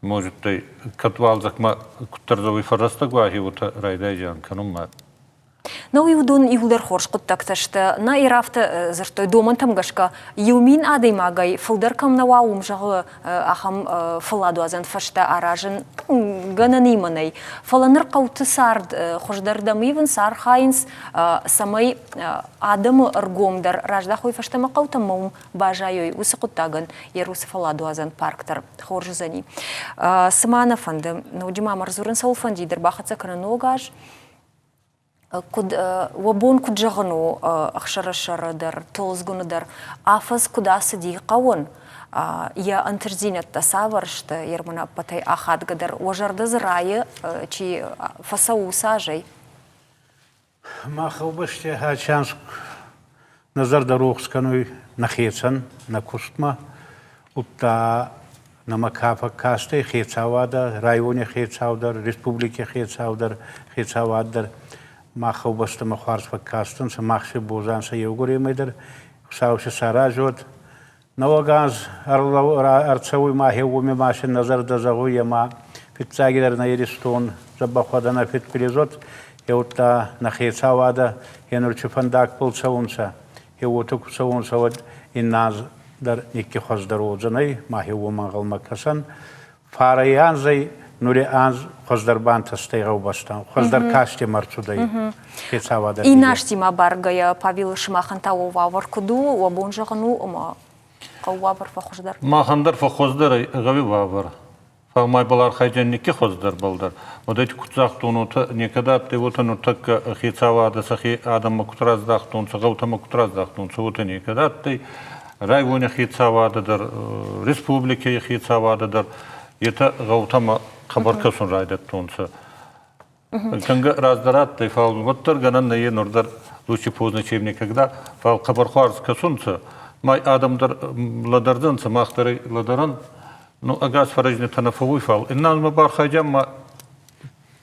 Может, кӕд уалдзӕгмӕ куддӕр зӕгъуй фӕррӕстӕг уа, уотӕ райдайдзиан кӕнунмӕ. Нӕу уыдон иуылдӕр хорз хъуыддӕгтӕ сты. Нӕ Ирӕфты дзырдтой домӕнтӕм гӕсгӕ 1000 адӕймагӕй фылдӕр кӕм нӕ уа, уым, зӕгъы, ахӕм фӕлладуадзӕн фӕзтӕ аразын гӕнӕнимӕ нӕй. Фӕлӕ ныр хъӕуты цард хуыздӕрдӕм ивынц, архайынц, цӕмӕй адӕмы ӕргомдӕр раздахой фӕстӕмӕ хъӕутӕм ӕмӕ уым баззайой. Уыцы хъуыддагӕн йӕ русы фӕлладуадзӕн парк дӕр хорз уыдзӕни. Цы ма нӕ фӕнды, ноджы ма мӕ ӕрдзурын цӕуыл фӕндид, ӕрбахӕццӕ кӕнын ног аз. Куыд уӕ бон куыд зӕгъын у ӕхсӕрӕсӕры дӕр, Толдзгуыны дӕр, афӕдз куыд ацыди хъӕуӕн, йӕ ӕнтыстдзинӕдтӕ цавӕр сты, Ерманы ӕппӕтӕй ахадгӕдӕр, уӕ зӕрдӕ дзы райы, чи фӕцӕуы уыцы азӕй? Мах гъӕубӕсти Хачанск нӕ зӕрдӕ рохс кӕнуй нӕхецӕн, нӕ кустмӕ, удта нӕмӕ ка фӕккастӕй хецауадӕ, райони хецау дӕр, республики хецау дӕр, хецауад дӕр мах гъӕубӕстӕмӕ хуарз фӕккастӕнцӕ, мах си бозан сӕ еугуремӕй дӕр, Хуцау си саразуӕд. Нӕуӕг анз ӕрцӕуй ма хеуоми ма си нӕ зӕрдӕ зӕгъуй ӕма фиццагидӕр нӕ Иристон дзӕбӕх уӕд нӕ фидбилизот, еудта нӕ хецауадӕ хенур ци фӕндагбӕл цӕунцӕ, хе уотӕ ку цӕуонцӕ, уӕд иннӕ анз дӕр никки хуӕздӕр уодзӕнӕй, ма хе уомӕ ӕнгъӕлмӕ кӕсӕн. Фарӕй анзӕй нури анз хуӕздӕр бантӕстӕй гъӕубӕстӕн, хуӕздӕр кастемӕ ӕрцудӕй хецауадӕ. Иннӕстимӕ баргӕйӕ, Павел, сымахӕн та уӕ уавӕр куыд у, уӕ бон зӕгъын у, ӕмӕ хъӕуы уавӕр фӕхуыздӕр? Махӕн дӕр фӕхуыздӕр ӕй гъӕуи уавӕр. Фал ма ибӕл архайдзӕн никки хуӕздӕрбӕл дӕр. Уӕдӕй куд загътон, уотӕ некӕд адтӕй, уотӕ нуртӕккӕ хецауадӕ сӕхе адӕммӕ куд раздахтонцӕ, гъӕутӕмӕ куд раздахтонцӕ, уотӕ некӕд адтӕй. Райони хецауадӕ дӕр, республикӕй хецауадӕ дӕр, етӕ гъӕутӕмӕ хъӕбӕр кӕсун райдӕдтонцӕ. Кӕнгӕ раздӕр адтӕй, фал уӕддӕр гӕнӕн нӕййе нур дӕр лучше поздно, чем никогда, фал хъӕбӕр хуарз кӕсунцӕ. Ма адӕм дӕр лӕдӕрдзӕнцӕ, мах дӕр лӕдӕрӕн. Ну, ӕгас фӕрӕзнитӕ нӕ фӕууй, фал иннӕ анзмӕ бархайдзиан ма.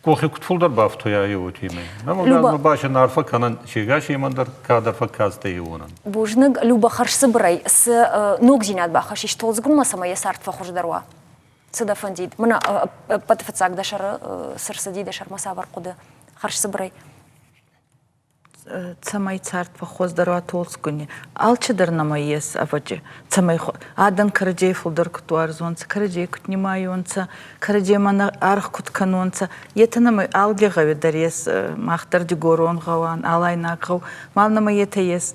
Къохи куд фулдӕр бафтуйа еуотемӕй. Нӕ басын арфӕ кӕнӕн сегасемӕн дӕр, кадӕр фӕккастӕй уонӕн. Бузныг, Люба, хӕрзцыбырӕй цы ногдзинад бахӕссис Толдзгунмӕ, цӕмӕй йӕ цард фӕхуыздӕр уа? Цы дӕ фӕндид? Мӕнӕ ӕппӕты фыццаг дӕ сӕры цы рцыди, дӕ сӕрмӕ цавӕр хъуыды? Хӕрзцыбырӕй. Цӕмӕй цард фӕххуӕздӕр уа Толдзгуни. Алчидӕр нӕмӕ ес, ӕвӕджи, цӕмӕй адӕн кӕрӕдзей фулдӕр куд уарзонцӕ, кӕрӕдзей куд нимайонцӕ, кӕрӕдземӕн аргъ куд кӕнонцӕ, етӕ нӕмӕ алли гъӕуи дӕр ес, мах дӕр дигорон гъӕуан, алайнаг гъӕу, мал нӕмӕ етӕ ес,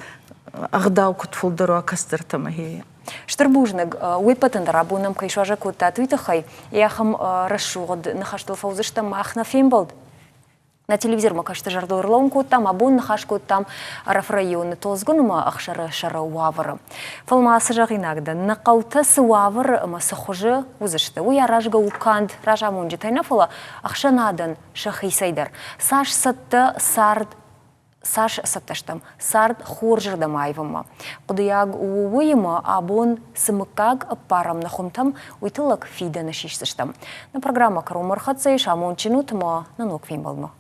ӕгъдау куд фулдӕр уа кӕстӕртӕмӕ. Стыр бузныг, уе ппӕтӕн дӕр абон нӕм кӕй суазӕг кодтат, уый тыххӕй. Ахӕм рӕсугъд ныхӕстыл фӕуыдзыстӕм мах нӕ фембӕлд. Нӕ телевизормӕ кӕсты зӕрдыл ӕрлӕууын кодтам, абон ныхас кодтам Ӕрӕфы районы Толдзгун ӕмӕ Ӕхсӕры сӕры уавӕры. Фӕлӕ ма цы зӕгъинаг дӕн, нӕ хъӕутӕ цы уавӕры ӕмӕ цы хуызы уыдзысты, уый аразгӕ у канд разамонджытӕй нӕ, фӕлӕ ӕхсӕнадӕн сӕхицӕй дӕр. Цас цӕттӕ цард цас цӕттӕ стӕм цард хорзырдӕм аивынмӕ. Хъуыдыйаг у уыимӕ, абон цы мыггаг ӕппарӕм нӕ хуымтӕм, уый тыллӕг фидӕны сисдзыстӕм. Нӕ программӕ кӕронмӕ ӕрхӕццӕ ис, амондджын ут ӕмӕ нӕ ног фембӕлдмӕ.